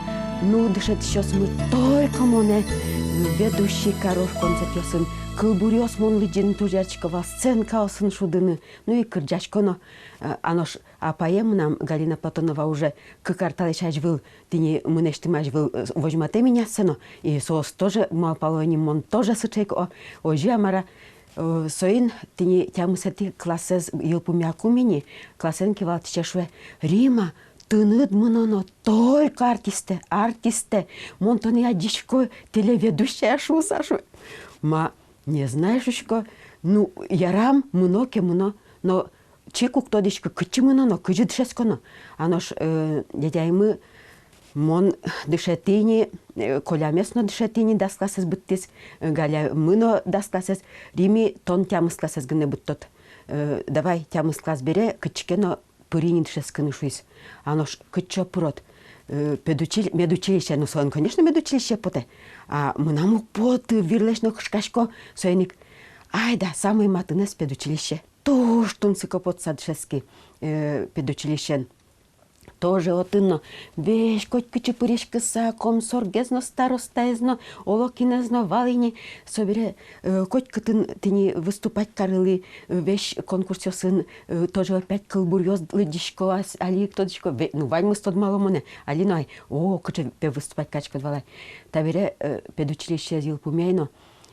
Ну, дышетӥсьёсмы только монэ, м, ведущий каро концертъёсын, кылбуръёс мон лыдӟыны туж яратӥсько вал, сценкаосын шудыны, ну и кырӟасько но, э, а нош апае мынам, Галина Платонова, уже кык ар талэсь азьвыл, тӥни мынэсьтым азьвыл, э, возьматэ меня сценае, и соос тоже малпало ини, мон тоже сыӵе ик, о, озьы-а, мар-а, э, соин тӥни тямысэтӥ классэз йылпумъякум ини, классэн кивалтӥсе шуэ: «Римма, тыныд мыноно только артистэ, артистэ, мон тонэ адӟисько телеведущая шуыса», шуэ. Ма, не знаю, шуисько, ну, ярам, мыно ке, мыно, но чик уг тодӥськы, кытчы мыноно, кызьы дышетсконо. А нош, э, дядяемы, мон дышетӥ ини, э, Колямес но дышетӥ ини, дас классэз быдтӥз, э, Галямы но дас классэз, Римма, тон тямыс классэз гинэ быдтод. Э, давай тямыс класс бере кытчы ке но пыри ини дышетскыны, шуиз. А нош кытчы пырод? Э, педучили-, медучилище, ну, солэн, конечно, медучилище потэ. А мынам уг поты, вирылэсь но кышкасько, соин ик, айда, самой матынэз педучилище. Туж тунсыко потса дышетски, э, педучилищеын. Тоже отын но весь котькытчы пыриськыса, комсоргез но, старостаез но, оло кинэз но вал ини, собере, э, котькытын тӥни выступать карылӥ, э, весь конкурсъёсын, э, тоже опять кылбуръёс лыдӟисько, ас-, али ик тодӥсько, ве-, ну, ваньмыз тодмало монэ, али но ай, о, кыӵе пе выступать кариськод вал ай. Табере, э, педучилищеез йылпумъяй но,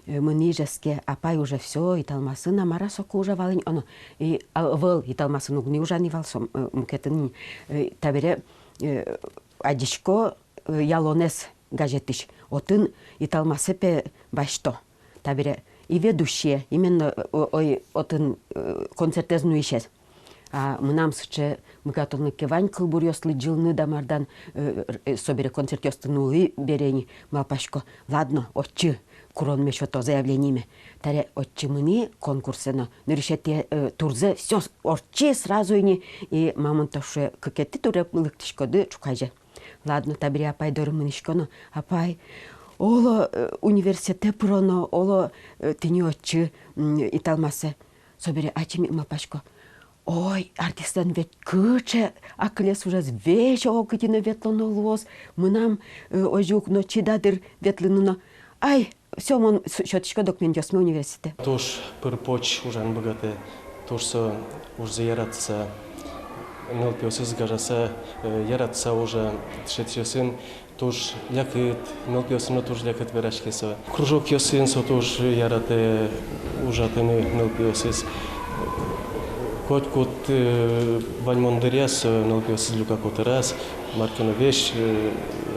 э, мынӥ Ижевске, апай уже всё, Италмасын-а, мар-а соку уже вал ини, о, но, и, а, ӧвӧл, Италмасын уг ни ужа ни вал со, э, мукетын ини, э, табере, э, адӟисько, э, «Ялонэз» газетысь, отын Италмасэ пе басьто. Табере и ведущие, именно, э, о-, ой, отын, э, концертэз нуисез. А мынам сыӵе быгатонлыке вань кылбуръёс лыдӟылыны да мар дан, э, э, собере концертъёсты нуллӥ бере ини, малпасько: ладно, отчы куронме сёто, заявлениеме. Табере отчы мынӥ конкурсэ но, нырысетӥ, э, турзэ, всё, отчы сразу ини, и Мамонтов шуэ: кыкетӥ туре лыктӥськоды ӵуказе. Ладно, табере апай доры мынӥсько но: апай, оло, э, университетэ пыроно, оло, э, тӥни отчы, м, Италмасэ. Собере ачим ик малпасько: ой, артистлэн ведь кыӵе акылес ужез, весь, о, кытӥ но ветлоно луоз, мынам, э, озьы ук но чида дыр ветлыны но. Ай, всё, мон с-, сётӥсько документъёсме университетэ. Туж пыр-поч ужаны быгатэ, туж со ужзэ яратыса, нылпиосыз гажаса, э, яратыса ужа, дышетӥсьёсын туж лякыт, нылпиосын но туж лякыт вераське со. Кружокъёсын со туж яратэ ужатыны нылпиосыз. Котькуд, э, ваньмон дыръяз со нылпиосыз люка котыраз, мар ке но весь, э,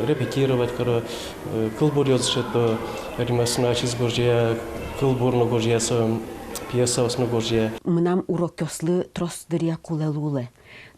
репетировать каро, э, кылбуръёс дышето, Риммаез но ачиз гожъя, кылбур но гожъя со, пьесаос но гожъя. Мынам урокъёслы трос дыръя кулэ луылэ.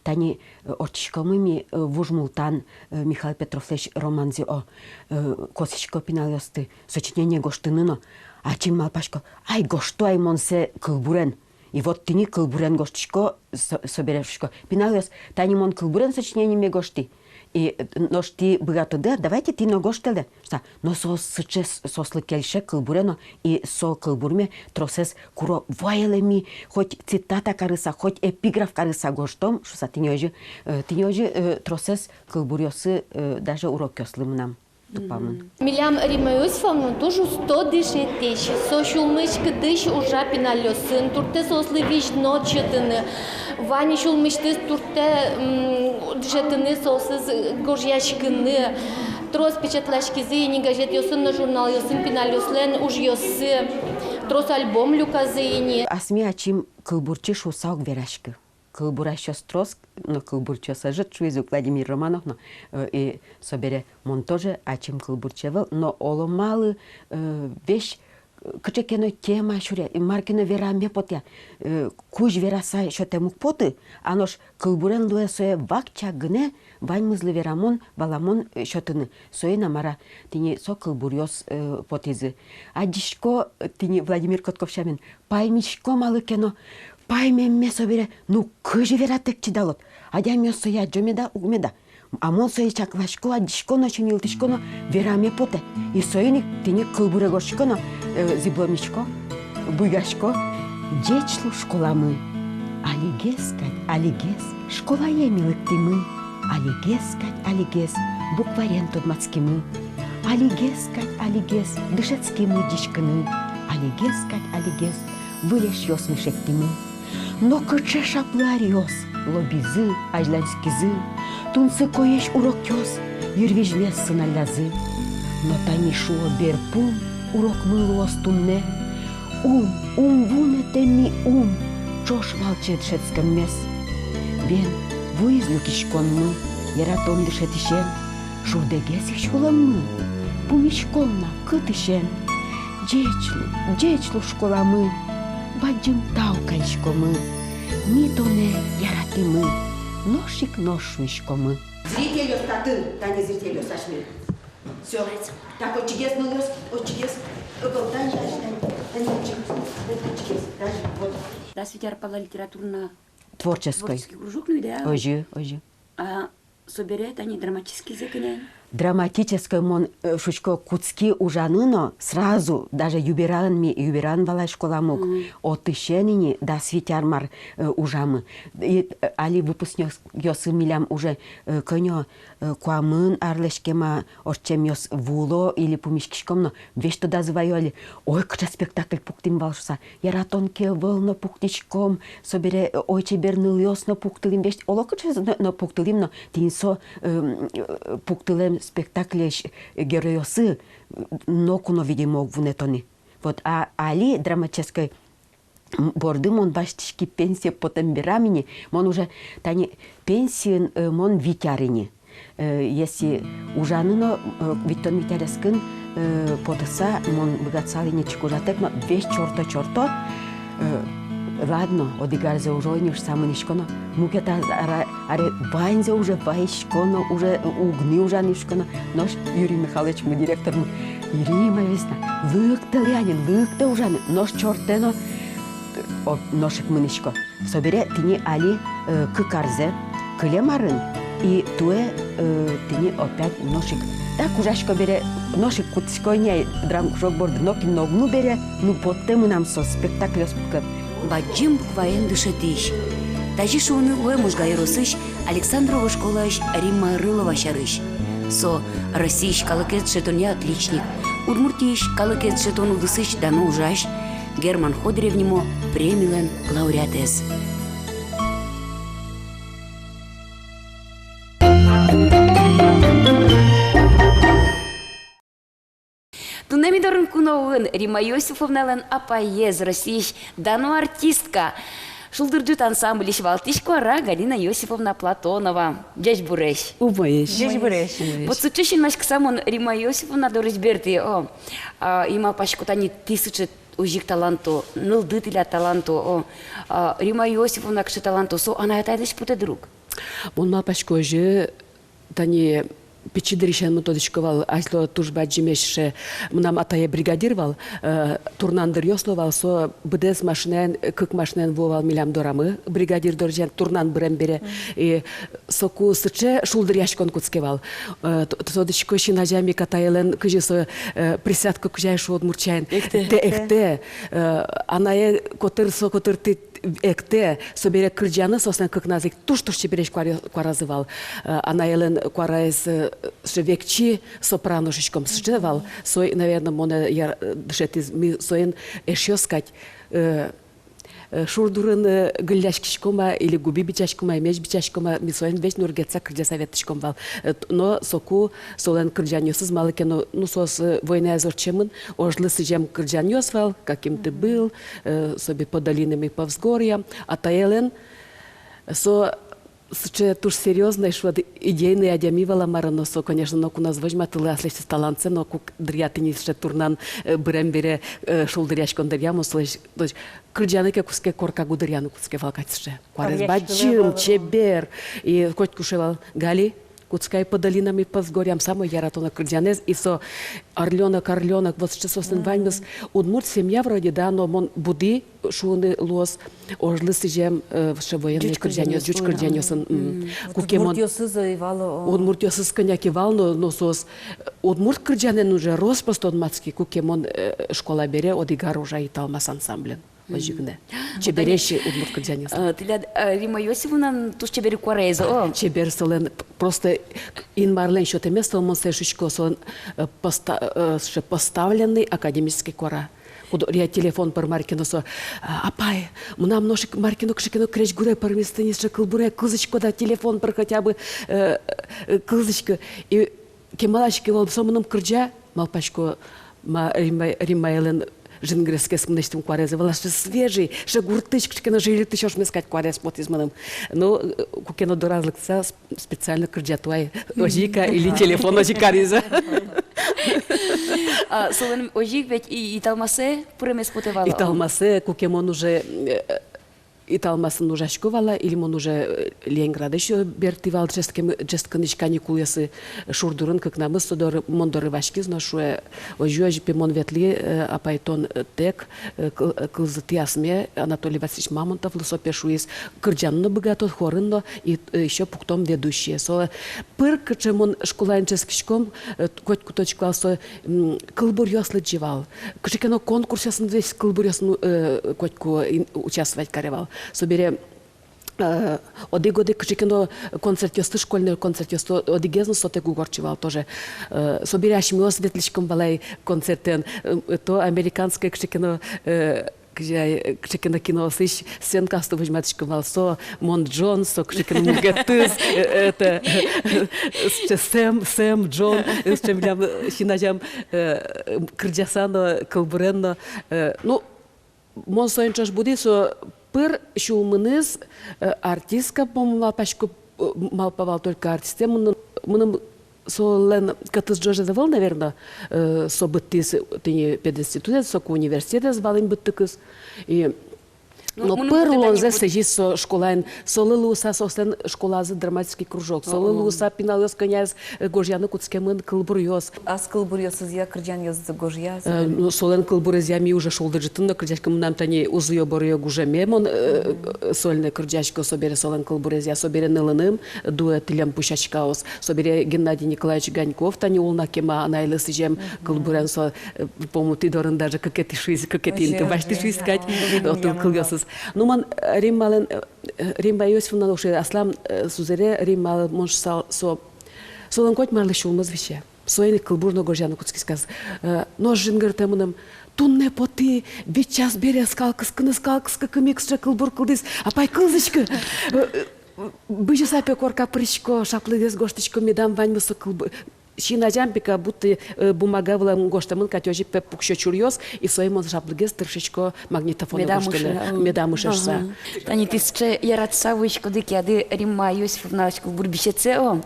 Тани, э, ортчиськомы ми, э, «Вуж Мултан», э, Михаил Петровлэсь романзэ, о, э, косӥсько пиналъёсты сочинение гожтыны но. Ачим малпасько: ай, гожто ай мон сое кылбурен. И вот тӥни кылбурен гожтӥсько, со-, собере шуисько: пиналъёс, тани мон кылбурен сочинениеме гожтӥ. И, э, нош тӥ быгатоды, давайте тӥ но гожтэлэ. Шуса, но соос сыӵе с-, соослы кельше кылбурен но, и со кылбурме тросэз куро вайылэми, хоть цитата карыса, хоть эпиграф карыса гожтом, шуса, тӥни озьы, э, тӥни озьы, э, тросэз кылбуръёсы, э, даже урокъёслы мынам тупамын. Милям Римма Иосифовна туж усто дышетӥсь, со сюлмысь-кыдысь ужа пиналъёсын, туртэ соослы визь-нод сётыны, вань сюлмысьтыз туртэ, м, дышетыны соосыз гожъяськыны. Трос печатласькизы ини газетъёсын но журналъёсын пиналъёслэн ужъёссы, трос альбом люказы ини. Асме ачим кылбурчи шуса уг вераськы. Кылбурасьёс трос, но кылбурчиос ӧжыт, шуиз ук Владимир Романов но, э, и собере мон тоже ачим кылбурчи ӧвӧл, но оломалы, э, весь, э, кыӵе ке но тема сюре, и мар ке но вераме потэ, э, кузь вераса сётэм уг поты, а нош кылбурен луэ сое вакчияк гинэ, ваньмызлы верамон, валамон, э, сётыны. Соин-а, мар-а, тӥни со кылбуръёс, э, потӥзы. Адӟисько, э, тӥни Владимир Котков сямен, паймисько малы ке но, Паймемме собере, ну, кызьы вератэк чидалод? Адямиос сое адӟо меда, уг меда. А мон сое чакласько, адӟисько но, синйылтӥсько но, вераме потэ. И соин ик тӥни кылбуре гожъясько но, э, зӥбломисько, буйгасько. Ӟеч лу школамы. Алигес кадь, алигес школае ми лыктӥмы. Алигес кадь, алигес букварен тодматскимы. Алигес кадь, алигес дышетскимы ӟечкыны. Алигес кадь, алигес выль эшъёс ми шедьтӥмы. Но кыӵе шаплы аръёс лобӥзы, азьланьскизы, тунсыкоесь урокъёс йырвизьмес сыналлязы. Но тани шуо берпум урокмы луоз туннэ. Ум, ум вунэтэ ми, ум, ӵош валче дышетскеммес. Бен, вуиз люкиськонмы яратон дышетӥсен. Шурдэгес ик сюлэммы, пумиськом на кытысен. Ӟеч лу, ӟеч лу школамы, бадӟым тау кариськомы. Ми тонэ яратӥмы, нош ик нош шуиськомы. Зрительёс татын, тани зрительёс асьме. Всё. Так, отчыгес, нылъёс, отчыгес. Ого, тани, тани, тани, тани, отчыгес, тани, вот. Дас вить ар пала литературно-творческой. Творческий кружок, ну да. Озьы, озьы. А собере тани драматическийзэ кӧня ини? Драматической мон, э, шуисько, кутски ужаны но сразу, даже Юбераын ми, Юбераын вал ай школамы ук, мгм, отысен ини дас вить ар мар, э, ужамы. И, э, али выпускникъёсы милям уже, э, кӧня, э, куамын арлэсь кема ортчемъёс вуо или пумиськиськом но, весь тодазы ваё али, ой, кыӵе спектакль пуктӥм вал шуса. Яратон ке ӧвӧл но пуктӥськом, собере, э, ой, чебер нылъёс но пуктылӥм, весь оло кыӵе но, но пуктылӥм но, тӥни со, эм, э, пуктылэм спектакльысь геройёсы, э, ноку но, видимо, уг вунэто ни. Вот, а али драматической м, борды мон басьтӥськи пенсие потэм берам ини, мон уже тани пенсиын, э, мон вить ар ини. Э, если ужаны но, э, витьтон вить арескын, э, потыса, мон быгатысал ини чик ужатэк но, весь чорто-чорто, э, ладно, одӥг арзэ ужо ини шуса мынӥсько но, мукет ар-, ара-, аре ваньзэ уже вайисько но, уже уг ни ужаны шуисько но, нош Юрий Михайловичмы, директормы: Ирина Борисовна, лыктэлэ ини, лыктэ ужаны, нош чортэ но, о, нош ик мынӥсько. Собере тӥни али, э, кык арзэ, кылем арын, и туэ, э, тӥни опять нош ик. Так ужасько бере, нош ик кутӥсько ини ай драмкружок борды, нокин но уг ну бере, ну, поттэ мынам со спектакльёс пуктыны. Бадӟым букваен дышетӥсь. Тазьы шуыны луэ Можга ёросысь Александрово школаысь Римма Рылова сярысь. Со Россиысь калыкез дышетонъя отличник, Удмуртиысь калыкез дышетон удысысь дано ужась, Герман Ходырев нимо премилэн лауреатэз. Туннэ ми дорын куноын Римма Иосифовналэн апаез, Россиысь дано артистка, «Шулдыр ӝыт» ансамбльысь валтӥсь куара Галина Иосифовна Платонова. Ӟечбуресь. Умоесь. Ӟечбуресь. Умоесь. Вот сыӵе синмаськыса мон Римма Иосифовна дорысь бертӥ, о. А, и малпасько, тани тӥ сыӵе озьы ик таланто, нылды тӥляд таланто, о. А, Римма Иосифовна кыӵе таланто, со анай-атайлэсь потэ, дыр, ук? Мон малпасько, озьы. Тани пичи дырысен мон тодӥсько вал, азьло туж бадӟымесь сыӵе, мынам атае бригадир вал, э, турнан дыръёс но вал, со быдэс машинаен, кык машинаен вуо вал милям дорамы, бригадир дорысен турнан бырем бере. Мгм. И соку сыӵе шулдыръяськон кутске вал. Э, т-, тодӥсько, син азям ик атаелэн кызьы со, э, присядка кызьы ай шуо удмурт сямен. Эктэ. Эктэ, эктэ. Э, анае котыр, со котыр тӥ эктэ, собере кырӟаны соослэн кыкназы ик туж-туж чебересь куаре-, куаразы вал. Э, анаелэн куараез, э, сыӵе векчи, сопрано шуиськом, сыӵе вал. Со, наверно, монэ яр-, дышетӥз, ми соин эшъёс кадь, э, э, шур дурын, э, гылляськиськом-а, или губи бичаськом-а, меч бичаськом-а, ми соин весь нургетса кырӟаса ветлӥськом вал. Э, т-, но соку солэн кырӟанъёсыз малы ке но, ну, соос, э, войнаез ортчемын, ожлы сӥзем кырӟанъёс вал, «Каким ты был», э, собере «По долинам и по взгорьям». Атаелэн со сыӵе туж серьёзной, шуод, идейной адями вал-а, мар-а, но со, конечно, ноку но ӧз возьматылы аслэсьтыз талантсэ, но куд дыръя тӥни сыӵе турнан, э, бырем бере, э, шулдыръяськон дыръя, мон солэсь, то есть, кырӟаны ке кутске, корка гудыръяны кутске вал кадь сыӵе. Куарез бадӟым, чебер. И котьку шуэ вал: «Гали, Кутскай подолинам и пӧзгоръям, самой яратоно кырӟанэз, и со «Орлёнок, орлёнок», вот сыӵе соослэн ваньмыз. Удмурт семья вроде, да, но мон буди шуыны луоз, ожлы сӥзем, э, сыӵе военной кырӟанъёс, ӟуч кырӟанъёсын. Вот куке мон удмуртъёсыз ӧй вал, о. Удмуртъёсыз кӧня ке вал, но, но соос, э, удмурт кырӟанэн уже рос-прос тодматски, куке мон, э, школа бере одӥг ар ужай «Италмас» ансамблен. Озьы гинэ. Чебересь удмурт кырӟанъёс. Э, тӥляд, э, Римма Иосифовналэн туж чебер куараез, о. Чебер солэн, п-, просто Инмарлэн сётэмез со, мон сое шуисько, солэн, э, поста-, э, сыӵе поставленный академический куара. Куддыръя телефон пыр мар ке но со: «А, апай, мынам нош ик мар ке но, кыӵе ке но крезьгурэ пӧрмиз, тӥни сыӵе кылбурэ, кылзӥськод-а телефон пыр хотя бы, э, э, кылзӥськы». И кемалась ке вал со мыным кырӟа, малпасько, ма, Римма, Риммаелэн жингырескес мынэсьтым куарезэ вал, сыӵе свежий, сыӵе гуртысь, кыӵе ке но жильысь ошмес кадь куарез потӥз мыным. Ну, э, куке но дораз лыктыса, с-, специально кырӟа туэ ай, озьы ик-а, или телефон озьы ик кариз-а. А, солэн озьы ик ведь и, «Италмасэ» пыремез потэ вал-а? «Италмасэ», куке мон уже, э, «Италмасын» ужасько вал-а, или мон уже, э, Ленинградысь, э, бертӥ вал, ӝесткем-, ӝескыны каникулъёсы, э, шур дурын кыкнамыз со доры, мон доры васькиз но шуэ: «Озьы, озьы, пе, мон ветлӥ, э, апай, тон, э, тэк, э, кыл-, э, кылзытӥ асме Анатолий Васильевич Мамонтовлы, со, пе, шуиз, кырӟаны но быгатод, хорын но, и, э, ещё пуктом ведущие». Со пыр, кыӵе мон школаын ӵескиськом, э, котьку тодӥсько вал, со, м, кылбуръёс лыдӟи вал. Кыӵе ке но конкурсъёсын весь кылбуръёсын, э, котьку ин-, участвовать каре вал. Собере, э, одӥг-одӥг кыӵе ке но концертъёсты, школьной концертъёсты одӥгез но сотэк уг ортчы вал тоже. Э, собере асьмеос ветлӥськом вал ай концертэн, э, то американской кыӵе ке но, э, кызьы ай, э, кыӵе ке но киноосысь сценкаосты возьматӥськом вал. Со мон Джон, со кыӵе ке но мукетыз, э, это, э, Сэм, Сэм, Джон, э, сыӵе милям, э, син азям, э, кырӟаса но, кылбурен но, э, ну, мон соин ӵош буди, со пыр сюлмыныз, э, артистка, по-моему, малпасько, э, малпа вал только артистэ, мыным, мыным солэн кӧтыз ӝожез ӧвӧл, наверно, э, со быдтӥз тӥни пединститутэ, соку университетэз вал ини быдтыкыз. И, ну, но мыным пыр потэ, улонзэ тани вот сӥзиз со школаын, солы луыса соослэн школазы драматический кружок, солы луыса пиналъёс кӧняез, э, гожъяны кутскемын кылбуръёс. Ас кылбуръёсызъя кырӟанъёсыз гожъя. Э, ну, солэн кылбурезъя ми уже шулдыр ӝытын но кырӟаськом, мынам тани «Узыё-борыё гужеме» мон, э, сольной кырӟасько, собере солэн кылбурезъя, собере «Нылыным» дуэт «Льӧм пусяськаос», собере Геннадий Николаевич Ганьков, тани «Улна кема», анайлы сӥзем кылбурен, со, э, по-моему, тӥ дорын даже кыкетӥ шуиз, кыкетӥ инты басьтӥ шуиз кадь, отын кылъёсыз. Ну, мон, э, Риммалэн, э, Римма Иосифовна нош, аслам, э, сузэре Риммалы мон шуысал, со, солэн котьмарлы сюлмыз висе. Соин ик кылбур но гожъяны кутскиськиз. Э, нош жингыртэ мыным: «Туннэ потӥ, вить час бере скал кыскыны, скал кыскыкы, мик сыӵе кылбур кылдӥз, апай, кылзӥськы». Э, э, бызьыса, пе, корка пырисько, шаплыгес гожтӥсько, медам ваньмыз со кылбу-, син азям, пе, как будто, э, бумага вылын гожтэмын кадь, озьы, пе, пуксё чуръёс, и соин мон шаплыгес тыршисько магнитофонэ гожтыны. Медам ыше, о. Медам ыше шуыса. Тани тӥ сыӵе яратыса вуиськоды кияды Римма Иосифовналэсь кылбур бесетсэ, о.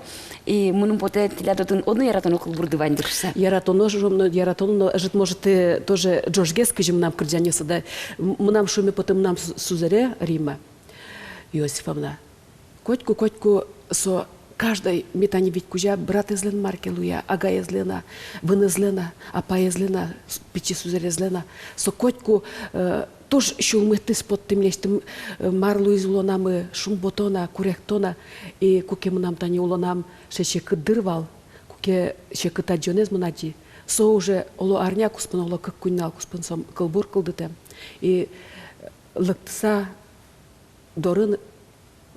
И мыным потэ, тӥляд отын одно яратоно кылбурды вань дыр шуыса. Яратоно, шуом но, яратоно но, ӧжыт, может, э, тоже ӝожгес, кызьы мынам кырӟанъёсы, да. М-, мынам, шуэме потэ, мынам су-, сузэре Римма Иосифовна. Котьку, котьку со каждой, ми тани вить кузя, братэзлэн мар ке луэ-а, агаезлэн-а, вынэзлэн-а, апаезлэн-а, с-, пичи сузэрезлэн-а, со котьку, э, туж сюлмытӥз поттӥз милесьтым, э, мар луиз улонамы, шумпотон-а, куректон-а. И куке мынам тани улонам сыӵе секыт дыр вал, куке секыт адӟонэз мон адӟи, со уже оло арня куспын, оло кык-куинь нунал куспын со кылбур кылдытэм. И, э, лыктыса дорын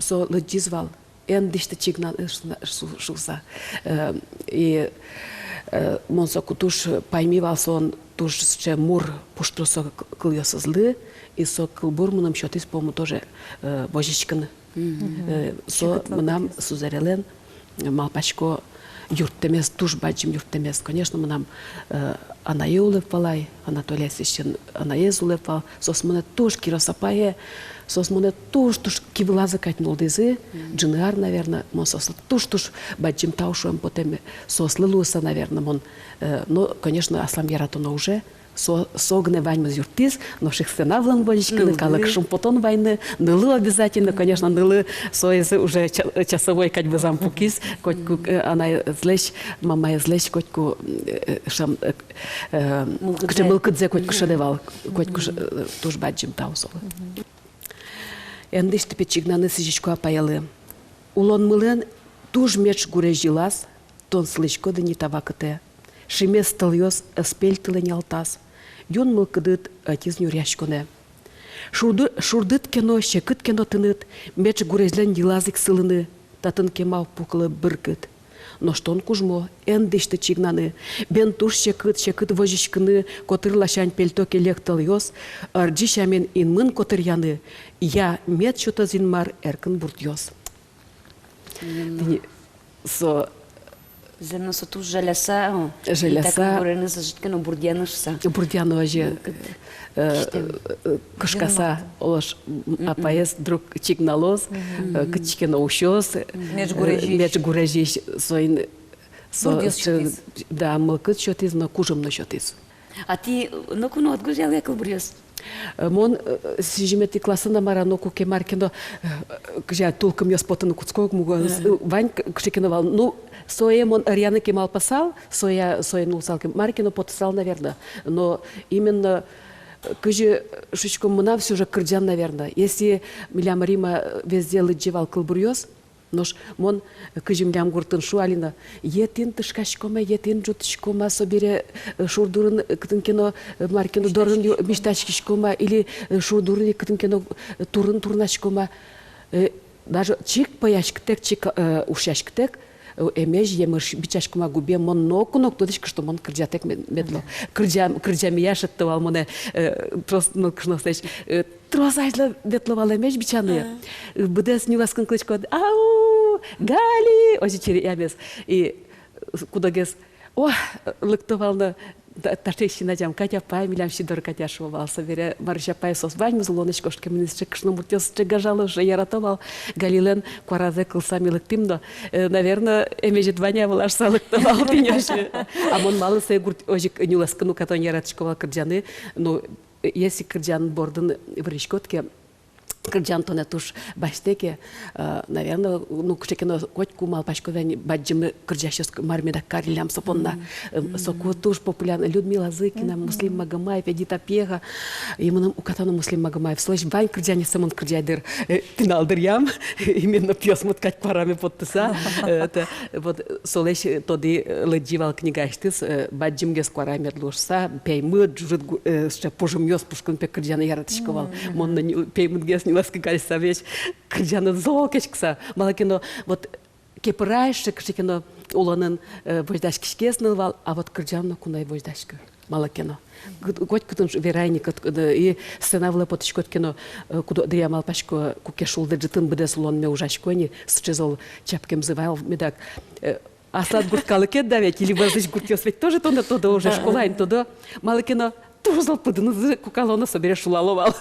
со лыдӟиз вал: «Эн дӥсьты чигнан», э, шу-, шу-, шуыса. Э, и, э, мон соку туж пайми вал, солэн туж сыӵе мур пуштросо к-, кылъёсызлы, и со кылбур мыным сётӥз, по-моему, тоже, э, возиськыны. Э, со мынам сузэрелэн, э, малпасько, юрттэмез, туж бадӟым юрттэмез. Конечно, мынам, э, анае улэп вал ай, Анатолий Васильевичлэн анаез улэп вал. Соос монэ туж кирос апае, соос монэ туж-туж кивылазы кадь нуллӥзы, ӝыны ар, наверно, мон соослы туж-туж бадӟым тау шуэм потэме. Соослы луыса, наверно, мон, э, но, конечно, аслам яратоно уже, Со, со гинэ ваньмыз юрттӥз, нош ик сцена вылын возиськыны, калык шумпотон вайыны, нылы обязательно, конечно, нылы, соиз уже ча-, часовой кадь вӧзам пукиз, котьку, э, анаезлэсь, мамаезлэсь котьку, э, шам, э, э, мылкыдзэ, кыӵе мылкыдзэ котьку шӧдэ вал, котьку ш-, э, туж бадӟым тау солы. Эн дӥсьты, пе, чигнаны сӥзисько апаелы. Улонмылэн туж меӵ гурезь йылаз, тон сылӥськод ини та вакытэ. Шимес тӧлъёс ӧз пельтылэ нялтаз. Юн мылкыдыд ӧтиз нюръяськонэ. Шурды-, шурдыт ке но, секыт ке но тыныд, меӵ гурезьлэн йылаз ик сылыны, татын кема уг пукылы быркыт. Нош тон кужмо, эн дӥсьты чигнаны. Бен туж секыт, секыт возиськыны, котыр ласянь пельто ке лек тӧлъёс, ӧрӟи сямен инмын котыръяны, я мед сётоз Инмар эркын бурдъёс. Тӥни со. Зэм но со туж жаляса, о. Жаляса. И так буреныз ӧжыт ке но бурдъяны шуса. Бурдъяны озьы, э, э, кышкаса, оло, м, апаез друг чигналоз, э, кытчы ке но усёз, э, меӵ гурезьысь. Меӵ гурезьысь, соин, со, бурдъёс сё-, сётӥз. Да, мылкыд сётӥз но, кужым но сётӥз. А тӥ ноку но уд гожъялэ кылбуръёс? Э, мон, э, сизьыметӥ классын-а, мар-а, ноку ке мар ке но, э, кызьы тулкымъёс потыны кутско ук, мугоз, э, вань к-, кыӵе ке но вал. Ну, сое мон ӧръяны ке малпасал, соя, сое нуллысал ке, мар ке но потысал, наверно. Но именно, э, кызьы шуиськом, мынам всё же кырӟан, наверно. Если милям Рима, э, везде лыдӟе вал кылбуръёс, нош мон, э, кызьы милям гуртын шуо али но, етӥн тышкаськом-а, етӥн ӝутӥськом-а, собере, э, шур дурын, э, кытын ке но, э, мар ке но дорын ю-, мисьтаськиськом-а, или, э, шур дурын ик кытын ке но, э, турын турнаськом-а, э, даже чик пӧяськытэк, чик, э, ушъяськытэк, э, эмезь емыш бичаськом-а губе, мон ноку но уг тодӥськы, что мон кырӟатэк мед-, мед луо. Кырӟа-, кырӟамея шедьто вал монэ, э, трос нылкышноослэсь, э, трос азьло ветло вал эмезь бичаны. Быдэс нюлэскын кылӥськод: «Ау, Гали!» Озьы черемес. И кудогез, о, лыкто вал но, та-, таӵе ик син азям Катя апай, милям Сидор Катя шуо вал. Собере Марысь апай, соос ваньмыз улонысь кошкемын, сыӵе кышномуртъёс, сыӵе гажало, сыӵе ярато вал. Галилэн куаразэ кылса ми лыктӥм но, э, наверно, эмезьыд вань-а вылаз шуса лыкто вал тӥни озьы. А мон малы сое гурт озьы ик нюлэскын укатон яратӥсько вал кырӟаны, ну, если кырӟан бордын выриськод ке, кырӟан тонэ туж басьтэ ке, э, наверно, ну, кыӵе ке но котьку малпаськод ини, бадӟым кырӟасьёс к-, мар меда кариллям со понна. Э, соку туж популярно Людмила Зыкина, Муслим Магомаев, Эдита Пьеха. И мыным уката но Муслим Магомаев. Солэсь вань кырӟанъёссэ мон кырӟай дыр, э, пинал дыръям, именно пиосмурт кадь куараме поттыса. Э, это, вот, солэсь, э, тодӥ, э, лыдӟи вал книгаысьтыз, э, бадӟымгес куара мед луоз шуса, пеймыт, ӝужыт гу-, э, сыӵе пужымъёс пушкын, пе, кырӟаны яратӥсько вал. Мон но ню-, пеймытгес нюлэскы кариса весь кырӟаны зол кеськыса. Малы ке но, вот, кепырай сыӵе кыӵе ке но улонын, э, возьдаськиське ныл вал, а вот кырӟан но куное возьдаськы. Малы ке но. Кыт-, коть кытын ш-, верай ини, кыт-, кыт-, и сцена вылэ потӥськод ке но, э, куд-, дыръя малпасько, куке шулдыр ӝытын быдэс улонме ужасько ини, сыӵе зол чапкемзы вал медак, э, аслад гурт калыкед, да ведь, или вӧзысь гуртъёс ведь тоже тонэ тодо уже, школаын тодо. Малы ке но туж зол пыдынызы кукало но, собере шулало вал.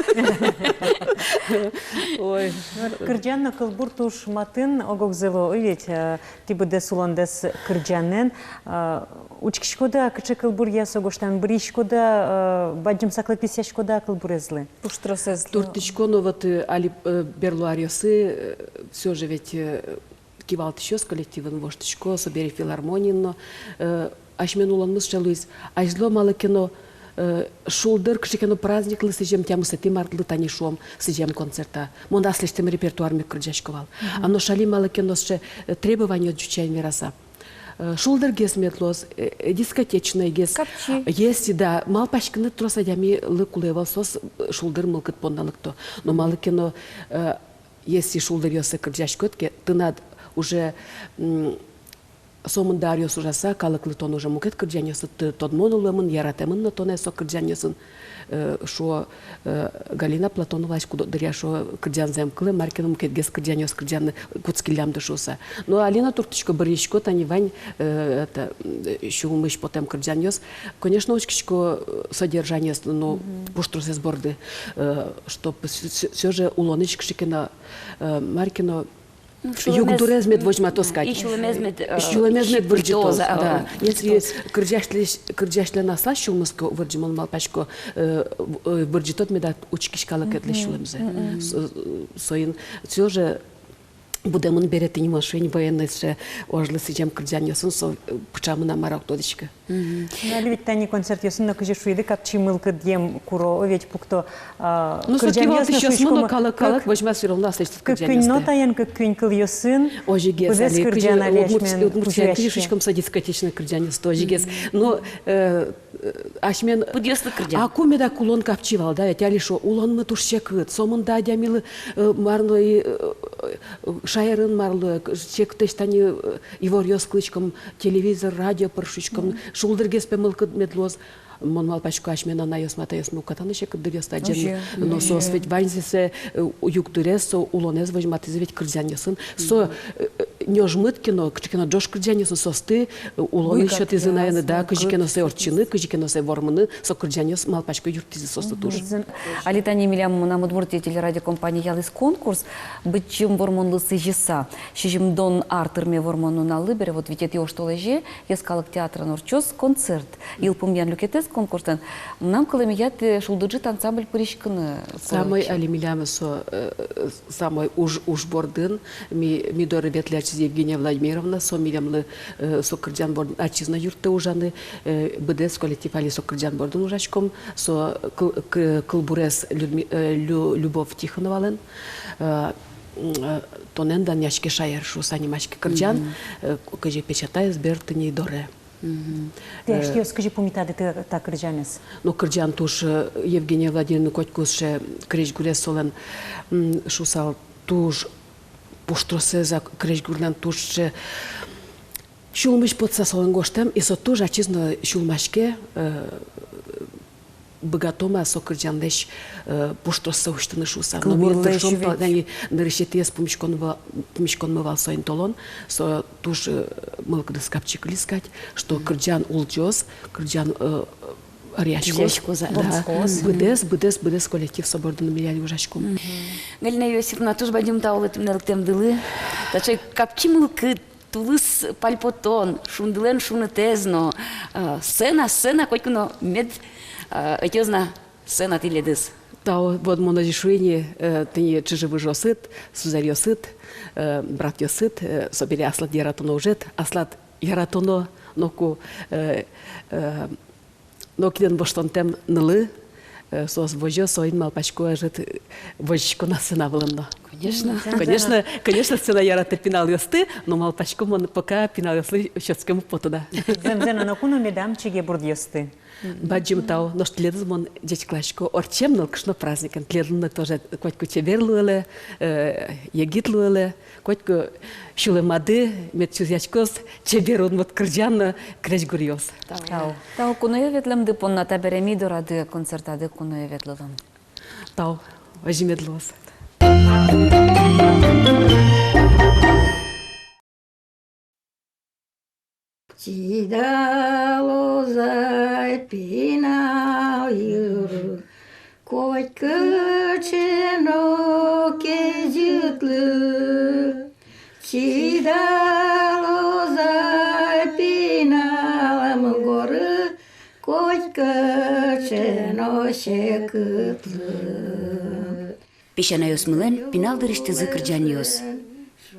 Ой. Кырӟан но кылбур туж матын ог-огзылы, ой, ведь, э, тӥ быдэс улондэс кырӟанэн, э, учкиськоды-а, кыӵе кылбуръя со гожтэмын, быръиськоды-а, э, бадӟым саклык висъяськоды-а кылбурезлы, пуштросэзлы? Туртӥсько но, вот, э, али, э, берло аръёсы, э, всё же ведь, э, кивалтӥсьёс коллективын воштӥсько, собере филармониын но, э, асьмелэн улонмы сыӵе луиз. Азьло малы ке но, э, шулдыр кыӵе ке но праздниклы, сӥзем, тямысэтӥ мартлы, тани шуом, сӥзем концерта. Мон аслэсьтым репертуарме кырӟасько вал. А нош али малы ке но сыӵе, э, требованиос ӟучаен вераса. Э, шулдыргес мед луоз, э, э, дискотечнойгес. Капчи. Если, да, малпаськыны трос адямилы кулэ ӧвӧл, соос, э, шулдыр мылкыд понна лыкто. Но малы ке но, э, если шулдыръёсы кырӟаськод ке, тынад уже, м, сомында аръёс ужаса, калыклы тон уже мукет кырӟанъёсыд т-, тодмо но луэмын, яратэмын но тонэ со кырӟанъёсын, э, шуо, э, Галина Платоновалэсь куд-ог дыръя, шуо, кырӟан зэм кылэ, мар ке но мукетгес кырӟанъёс кырӟаны кутскиллямды шуса. Но али но туртӥсько, быръисько, тани вань, э, это, м, сюлмысь потэм кырӟанъёс. Конечно, учкисько, э, содержаниез, но пуштросэз борды, э, чтоб вс-, вс-, всё же улонысь кыӵе ке но, э, мар ке но, Ну, сюлэмез, югдурез мед возьматоз кадь. И сюлэмез мед, э, сюлэмез мед вырӟытоз, вырӟытоз, да. А, если вырӟытоз. Кырӟасьлэсь, кырӟасьлэн аслаз сюлмыз ке вырӟе, мон малпасько, э, в-, э, вырӟытод меда учкись калыклэсь сюлэмзэ. Мгм. Со-, соин всё же будэмын бере тӥни мон шуи ни, военной сыӵе ожлы сӥзем кырӟанъёсын со, э, пыӵамын-а, мар-а, уг тодӥськы. Мгм. Ну, али ведь тани концертъёсын но, кызьы шуиды, капчи мылкыдъем куро, о, ведь пукто, а, ну, со кырӟанъёс но кивалтӥсьёсмы но, кык, калык, калык возьмаз всё равно аслэсьтыз кык, кык куинь кырӟанъёсты. Нотаен, кык, кык кылъёсын. Озьыгес, быдэс али кырӟан кызьы али удмурт-, асьмен удмурт сямен кызьы шуиськом, со дискотечной кырӟанъёсты, озьыгес. Мгм. Но, э, э, асьмен пыдъёслы кырӟан. Аку меда кулон капчи вал, да, ведь али шуо, улонмы туж секыт, сомында адямилы, э, мар но и, э, э, шаерын мар луэ, к-, секытэсь тани, э, иворъёс кылӥськом, телевизор, радио пыр шуиськом, шулдыргес пе мылкыд мед луоз. Мон малпасько, асьмен анайёсмы, атайёсмы уката но секыт дыръёсты адӟемын. Озьы. Но соос ведь ваньзэ сое, э, югдурез, со улонэз возьматӥзы ведь кырӟанъёсын. Со, э, э, нёжмыт ке но, кыӵе ке но ӝож кырӟанъёсын соосты, э, улонын сётӥзы, наверно, да, кызьы ке но сое ортчыны, кызьы ке но сое вормыны, со кырӟанъёс, малпасько, юрттӥзы соосты туж. Али тани милям «Мынам Удмуртие» телерадиокомпаниялэсь конкурс, быдӟым вормонлы сӥзьыса, сизьымдон ар тырме вормон нуналлы бере, вот, витетӥ оштолэзе Йӧскалык театрын ортчоз концерт. Йылпумъян люкетэз конкурслэн. Мынам кылэмъя, тӥ «Шулдыр ӝыт» ансамбль пыриськыны. Самой кулэ али милям со, э, э, самой уж, уж бордын, ми, ми доры ветлэ ачиз Евгения Владимировна, со милемлы, э, со кырӟан бордын ачиз но юрттэ ужаны, э, быдэс коллектив али со кырӟан бордын ужаськом, со кыл-, к-, кылбурез Людми-, э, Лю-, Любовь Тихоновалэн, э, м, э, «Тонэн данъяське шаер» шуыса нимаське кырӟан, э, кызьы печатаез бертыни доры. Мгм. Тӥ, э, асьтэос кызьы пумитады та, та кырӟанэз? Ну, кырӟан туж, э, Евгения Владимировна котьку сыӵе крезьгурез солэн, м, шуысал, туж пуштросэз-а крезьгурлэн, туж сыӵе сюлмысь потса солэн гожтэм, и со туж ачиз но сюлмаське, э, быгато-а со кырӟанлэсь, э, пуштроссэ усьтыны шуыса. Но ми тыршом, тани нырысетӥез пумиськон ва-, пумиськонмы вал со интыын, со туж, э, мылкыдыз капчи кылиз кадь, что кырӟан улӟоз, кырӟан, э, ыръяськоз. Ыръяськоз, да. Быдэс, быдэс, быдэс коллектив со бордын ми али ужаськом. Мгм. Галина Иосифовна, туж бадӟым тау тӥледлы туннэ лыктэмдылы. Таӵе капчи мылкыд, тулыс пальпотон, шундылэн шунытэз но, э, сцена, сцена, котьку но мед, э, ӧтёз на сцена тӥледыз. Тау, вот мон озьы шуи ни, э, тӥни чыжы-выжыосыд, сузэръёсыд, э, братъёсыд, э, собере аслад яратоно ужед, аслад яратоно ноку, э, э, нокинэн воштонтэм нылы, э, соос возё, соин, малпасько, ӧжыт, э, возисько на сцена вылын но. Конечно. Конечно, конечно, сцена яратэ пиналъёсты, но, малпасько, мон пока пиналъёслы сётскем уг поты на. Зэмзэ но, ноку но медам чиге бурдъёсты. Бадӟым тау, нош тӥледыз мон ӟечкыласько ортчем нылкышно праздникен. Тӥледлы но тоже котьку чебер луэлэ, э, егит луэлэ, котьку сюлэмады мед чузъяськоз чебер удмурт кырӟан но крезьгуръёс. Тау. Тау. Тау куное ветлэмды понна. Табере ми дорады, концертады куное ветлылом. Тау. Озьы мед луоз. Чидалоз ай пинал йырын котькыӵе но кезьытлы. Чидалоз ай пинал мугорын котькыӵе но секытлы. Песянайёсмылэн пинал дырысьтызы кырӟанъёс.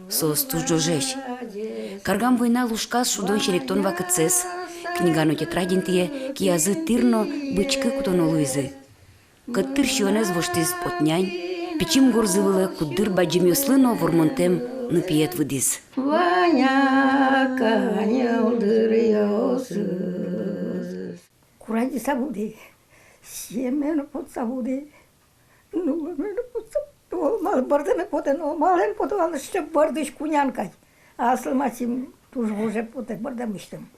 Соос туж ӝожесь. Каргам война лушказ шудон-серектон вакытсэс, книга но тетрадь интые киязы тӥр но бычкы кутоно луизы. Кӧттыр сиёнэз воштӥз потнянь, пичи мугорзы вылэ куддыр бадӟымъёслы но вормонтэм нылпиед выдӥз. Ваня каньыл дыръёсыз. Курадӟыса будӥ, сиеме но потса будӥ. Ну, мыным потса, олмалы бӧрдыны потэ, но олмалы эн поты вал, сыӵе бӧрдӥсь кунян кадь. Аслым ачим туж воже потэ бӧрдэмысьтым.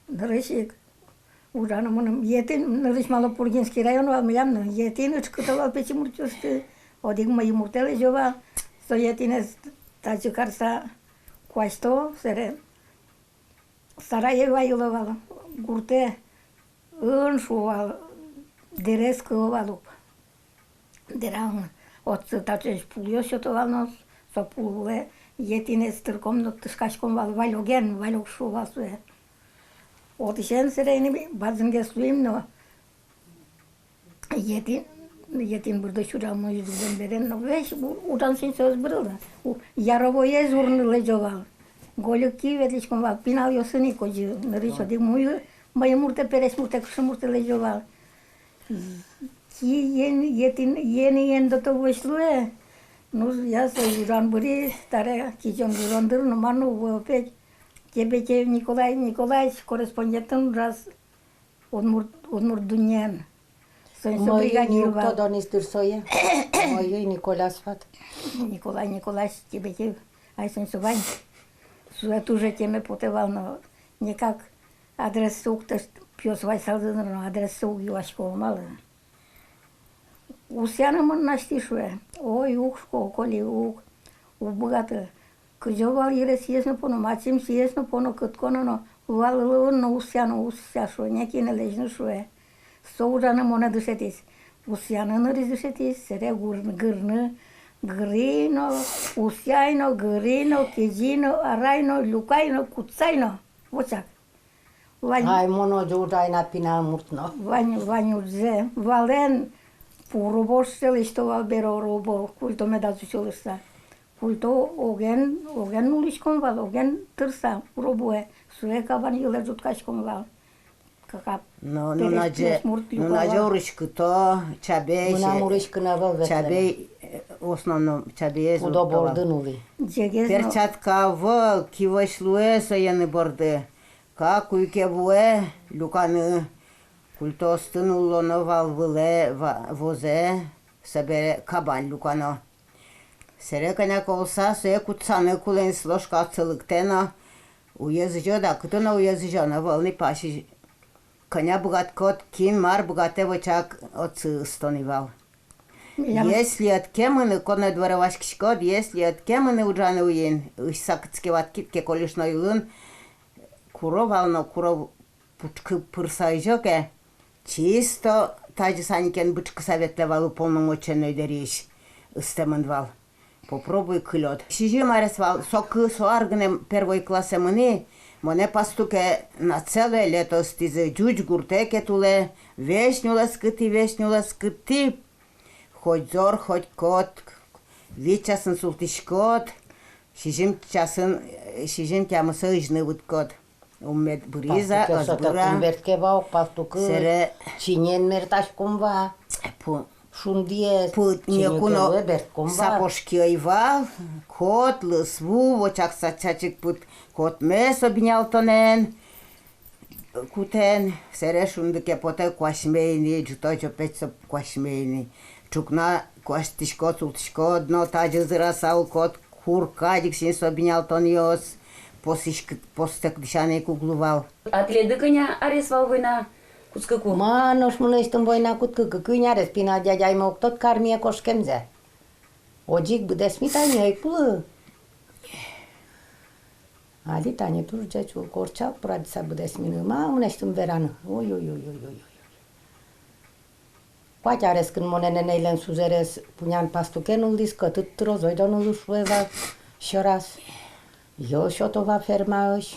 Нырысь ик ужаны мыным етӥн, нырысь малы Пургинский район вал милям но, етӥн ӵкыто вал пичи муртъёсты, одӥг мӧйы муртэ лэзё вал, со етӥнэз тазьы карыса куасьто, сэре сарае вайыло вал, гуртэ. Ын шуо вал, дэрез кыло вал ук. Дэраын отчы таӵе пулъёс сёто вал но, топулы етӥнэз тырком но тышкаськом вал, Валёген, Валёк шуо вал сое. Отысен сэре ини бадӟымгес луим но, етӥн, етӥн бӧрдо сюрямы ӟугдон берен но весь у-, ужан синсоз бырылы. У-, яровоез урны лэзё вал. Гольык киы ветлӥськом вал, пиналъёсын ик озьы, нырысь одӥг муйы, мӧйы муртэ, пересь муртэ, кышномуртэ лэзё вал. Ки ен, етӥн, ен, ен дотовось луэ. Ну, я со ужан быри, таре кизён-гужон дыр но, мар но, вуэ опять. Тебетев Николай Николаевич корреспондентын ужаз. Удмурт, удмурт дуннеын. Соин со бригадир вал. Тодонэз дыр сое. Мӧйы Николяс вал. Николай Николаевич Тебетев. Ай соин со вань. Сое туж ӧтеме потэ вал но, никак адрессэ уг тышт, пиос вайысалзы дыр но, адрессэ уг юасько, малы. Усъяны мон на асьтӥ, шуэ. Ой, уг, шуко, Коля, уг. Уг быгаты. Кызьы вал йырез сиес но поно, мачим сиес но поно, кытко но, но, вал луын но усъяно, усъя, шуэ, некинэ лэзьыны, шуэ. Со ужаны монэ дышетӥз. Усъяны нырысь дышетӥз, сэре гыр-, гырны, гырӥ но, усъяй но, гырӥ но, кезьы но, арай но, люкай но, кутсай но. Вочак. Вань. Ай, мон озьы ужай на, пинал мурт но. Вань, вань ужзэ. Валэн пу уробо шуыса лэсьто вал бере, уробо, культо медаз усьылы шуыса. Культо оген, оген нуллӥськом вал, оген тырыса уробоэ, сое кабан йылэ ӝуткаськом вал. Кака. Но, пересь, нуназе, пересь мурт юко вал. Нуназе урыськыто, чабей. Мынам урыськыны ӧвӧл ветлэме. Чабей, э, в основном чабеез урыто вал. Пудо борды нуллӥ. Ӟегез но. Перчатка ӧвӧл, кивозь луэ соен борды. Куке вуэ люканы, культоосты нуллоно вал вылэ, ва-, возэ, собере кабан люкано. Сэре кӧня ке улса, сое кутсаны кулэ ни, ложка отчы лыктэ но, уез изё да, кытын но уез изё но, вӧлны пасьысь. Кӧня быгатӥськод, кин мар быгатэ, вочак отчы ыстон ӧй вал. Милям. Если ӧд ке мыны, конной дворе васькиськод, если ӧд ке мыны ужаны уйин, ысь сакытске, ваткид ке, колешной улын, куро вал но, куро пушкы пырыса изё ке, чисто тазьы саникен бычкыса ветлэ вал уполномоченной дэрысь, ыстэмын вал. Попробуй кылёд. Сизьым арес вал, соку со ар гинэ первой классэ мынӥ, монэ пастуке на целое лето ыстӥзы, ӟуч гуртэ ке тулэ, весь нюлэскытӥ, весь нюлэскытӥ. Хоть зор, хоть кот, вить часын султӥськод, сизьым часын, сизьым тямысэ ызьыны выдӥськод. Ум мед быриз-а, ӧз быра. Пастуке со татын бертке вал, пастукы. Сэре чиньыен мертаськом вал. Пу-, шундыез. Пу-, чиньы некуно ке луэ, бертком вал. Сапожки ӧй вал, кот, лысву, вочак сачачик пыд, котмес обинялтонэн кутэн, сэре шунды ке потэ, куасьме ини, ӝутозь опять со куасьме ини. Ӵукна куасьтӥськод, султӥськод но, тазьы зыраса укод, курка дик син со бинялтонъёс, посӥськы-, постэк дӥсяны ик уг лу вал. А тӥледлы кӧня арес вал война кутскыку? Ма, нош мынэсьтым война кутскыку куинь арес, пинал дядяйме уг тодӥськы армие кошкемзэ. Озьы ик быдэсмы, тани ӧй кулы. Али тани туж ӟеч ул, корчал пырадыса быдэсмы ни, ма мынэсьтым вераны. Ой-ой-ой. Куать арескын монэ нэнэйлэн сузэрез Пунян пастуке нуллӥз, кӧтыт тыроз, ойдо нуллы, шуэ вал, сьӧраз. Йӧл сёто вал фермаысь.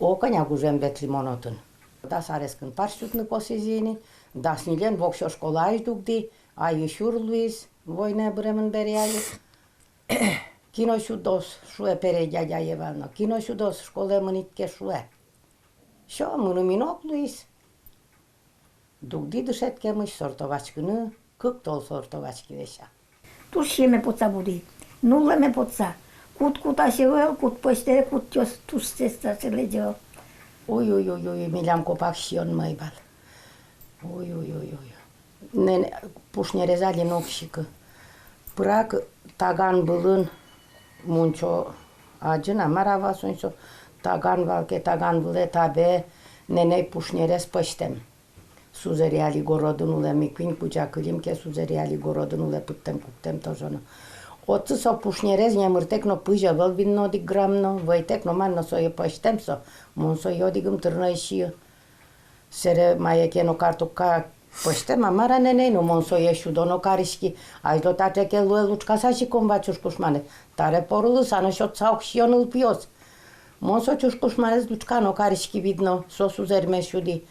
О, кӧня гужем ветлӥ мон отын. Дас арескын парсь сютны косӥзы ини, дас ньылен воксё школаысь дугдӥ, айы сюр луиз, война быремын бере али. Кин о сюдоз, шуэ, пересь дядяе вал но, кин о сюдоз, школае мынӥд ке, шуэ. Всё, мыным ини ог луиз. Дугдӥ дышетскемысь сортоватскыны, кык тол сортоватски, весь-а. Туж сиеме потса будӥ, нуллэме потса. Кут-кут асе ӧвӧл, кут пӧзьтэ, кутъёс туж сес таӵе лэзё. Ой-ой-ой-ой, милям копак сиёнмы ӧй вал. Ой-ой-ой-ой. Нэнэ пушнерез али но уг сиськы. Пырак таган вылын, мунчо адӟын-а, мар-а вал соин со, таган вал ке, таган вылэ табе нэнэй пушнерез пӧзьтэм. Сузэре али городын улэ, ми куинь кузя кылим ке, сузэре али городын улэ, пыттэм-куктэм тожо но. Отчы со пушнерез немыртэк но, пызь ӧвӧл вин но, одӥг грамм но, вӧйтэк но, мар но, сое пӧзьтэм со, мон сое одӥгым тыр но ӧй сиы. Сэре мае ке но картупка Пӧзьтэм-а, мар-а, нэнэй, но мон сое сюдо но кариськи. Азьло таӵе ке луэ, лушкаса сиськом вал чушкушманэз. Таре порылы санэ сётса уг сиё нылпиос. Мон со чушкушманэз лушка но кариськи, видно, со сузэрме сюди.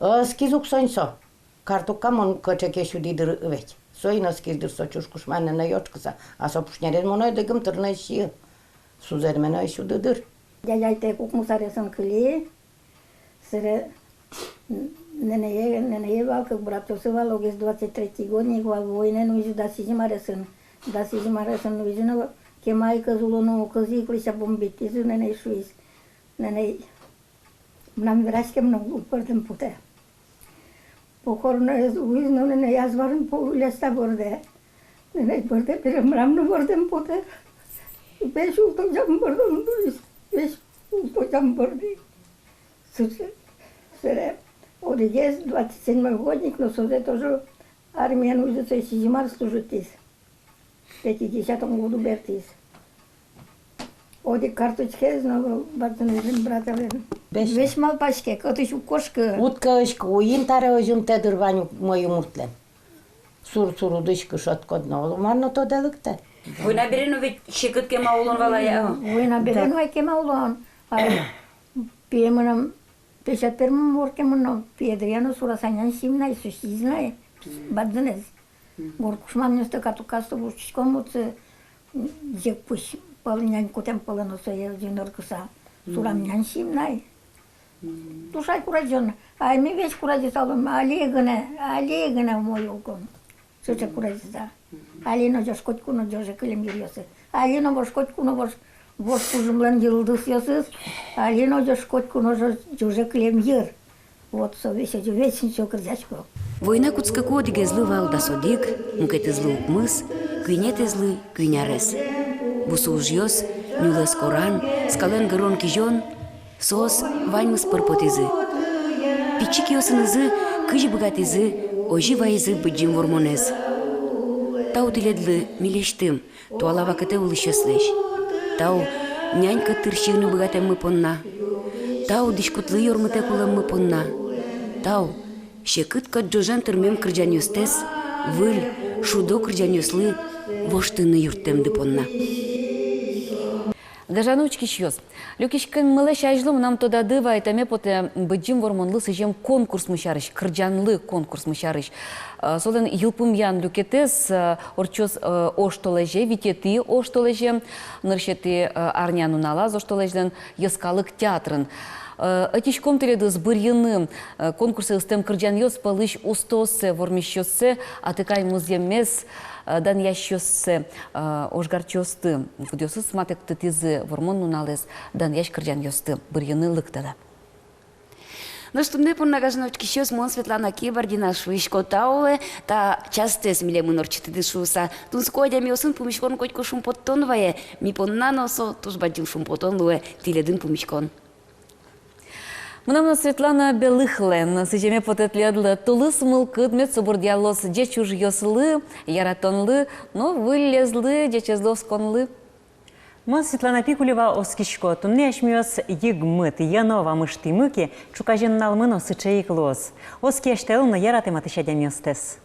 Ӧскиз ук сонь со. Картукка мон кыӵе ке сюди дыр ведь. Соин ӧскиз дыр со чушкушманэ но ӧжытыса, а со пушнерез мон одӥгым тыр но ӧй сиы. Сузэрме но ӧй сюды дыр. Дядяйтэк укмыс аресын кыли. Сэре нэнэе, нэнэе вал, кык братъёсы вал, огез двадцать третий годник вал, войнае нуизы дас сизьым аресын. Дас сизьым аресын нуизы но, кема ик ӧз уло но, кызьы ик лэся бомбитӥзы, нэнэй шуиз. Нэнэй, мынам вераськем но уг бӧрдэм потэ. Похоронаез вуиз но, нэнэй азварын пол улляса бӧрдэ. Нэнэй бӧрдэ бере, мынам но бӧрдэм потэ. Весь улытозям бӧрдон луиз, весь улытозям бӧрдӥ. Сыӵе, сэре одӥгез двадцать седьмой годник, но сое тоже армие нуизы, со сизьым ар служитӥз. Пятидесятом году бертӥз. Одӥг карточкаез но бадӟымезлэн, братъёслэн. Весь. Весь малпаське, кытысь уг кошкы. Уд кошкы, уин таре озьы ум тӥ дыр вань, мой муртлэн. Сур-сур удыськы, шӧдӥськод но, оло мар но тодэ лыктэ. Война бере но ведь секыт кема улон вал ай, а? Война бере но ай кема улон. А пие мынам, песят пер мон воркемын но, пие дыръя но сураса нянь сиим на ай, сусиз на ай, бадӟымез. Горд кушманъёсты, картукаосты вуштӥськом, вот со, ӟег пызь пӧлы, нянь кутэм пӧлы но сое озьы ныркыса сурам нянь сиим на ай. Туж ай курадӟон, ай ми весь курадӟыса улом, али гинэ, али гинэ умой улӥськом. Сыӵе курадӟыса. Али но ӟош, котьку но ӟоже кылем йыръёсы. Али но вож, котьку но вож, вож кужымлэн йылдысъёсыз. Али но ӟош, котьку но ӟо-, ӟоже кылем йыр. Вот со весь, озьы весь сыӵе кырӟасько. Война кутскыку одӥгезлы вал дас одӥг, мукетызлы укмыс, куинетӥезлы куинь арес. Бусы ужъёс, нюлэс коран, скалэн гырон-кизён, соос ваньмыз пыр потӥзы. Пичи киосынызы кызьы быгатӥзы, озьы вайизы Быдӟым Вормонэз. Тау тӥледлы, милесьтым, туала вакытэ улӥсьёслэсь. Тау нянь кӧт тыршыны быгатэммы понна. Тау дӥськутлы ёрмытэк улэммы понна. Тау секыт-кӧтӝожен тырмем кырӟанъёстэс выль, шудо кырӟанъёслы воштыны юрттэмды понна. Гажано учкисьёс, люкиськеммылэсь азьло мынам тодады вайытэме потэ Быдӟым Вормонлы сӥзем конкурсмы сярысь, кырӟанлы конкурсмы сярысь. Э, солэн йылпумъян люкетэз, э, ортчоз, э, оштолэзе, витетӥ оштолэзе, нырысетӥ, э, арня нуналаз оштолэзьлэн Йӧскалык театрын. Э, ӧтиськом тӥледыз бырйыны, э, конкурсэ ыстэм кырӟанъёс пӧлысь устооссэ, вормисьёссэ, атыкай музъеммес, э, данъясьёссэ, э, ожгарчиосты, кудъёсыз матэктытӥзы Вормон нуналэз данъясь кырӟанъёсты, бырйыны лыктэлэ. Нош туннэ понна, гажано учкисьёс, мон, Светлана Кибардина, шуисько тау та частьсэ милемын ортчытӥды шуыса. Тунсыко адямиосын пумиськон котьку шумпоттон вае, ми понна но со туж бадӟым шумпотон луэ тӥледын пумиськон. Мынам но Светлана Белыхлэн сӥземе потэ тӥледлы: тулыс мылкыд мед субырдъялоз ӟеч ужъёслы, яратонлы но выльезлы, ӟечезлы осконлы. Мон, Светлана Пикулева, оскисько: туннэ асьмеос йыгмыт, йӧно вамыштӥмы ке, ӵуказе нуналмы но сыӵе ик луоз. Оскисько тӥледлы но яратэ матысь адямиостэс.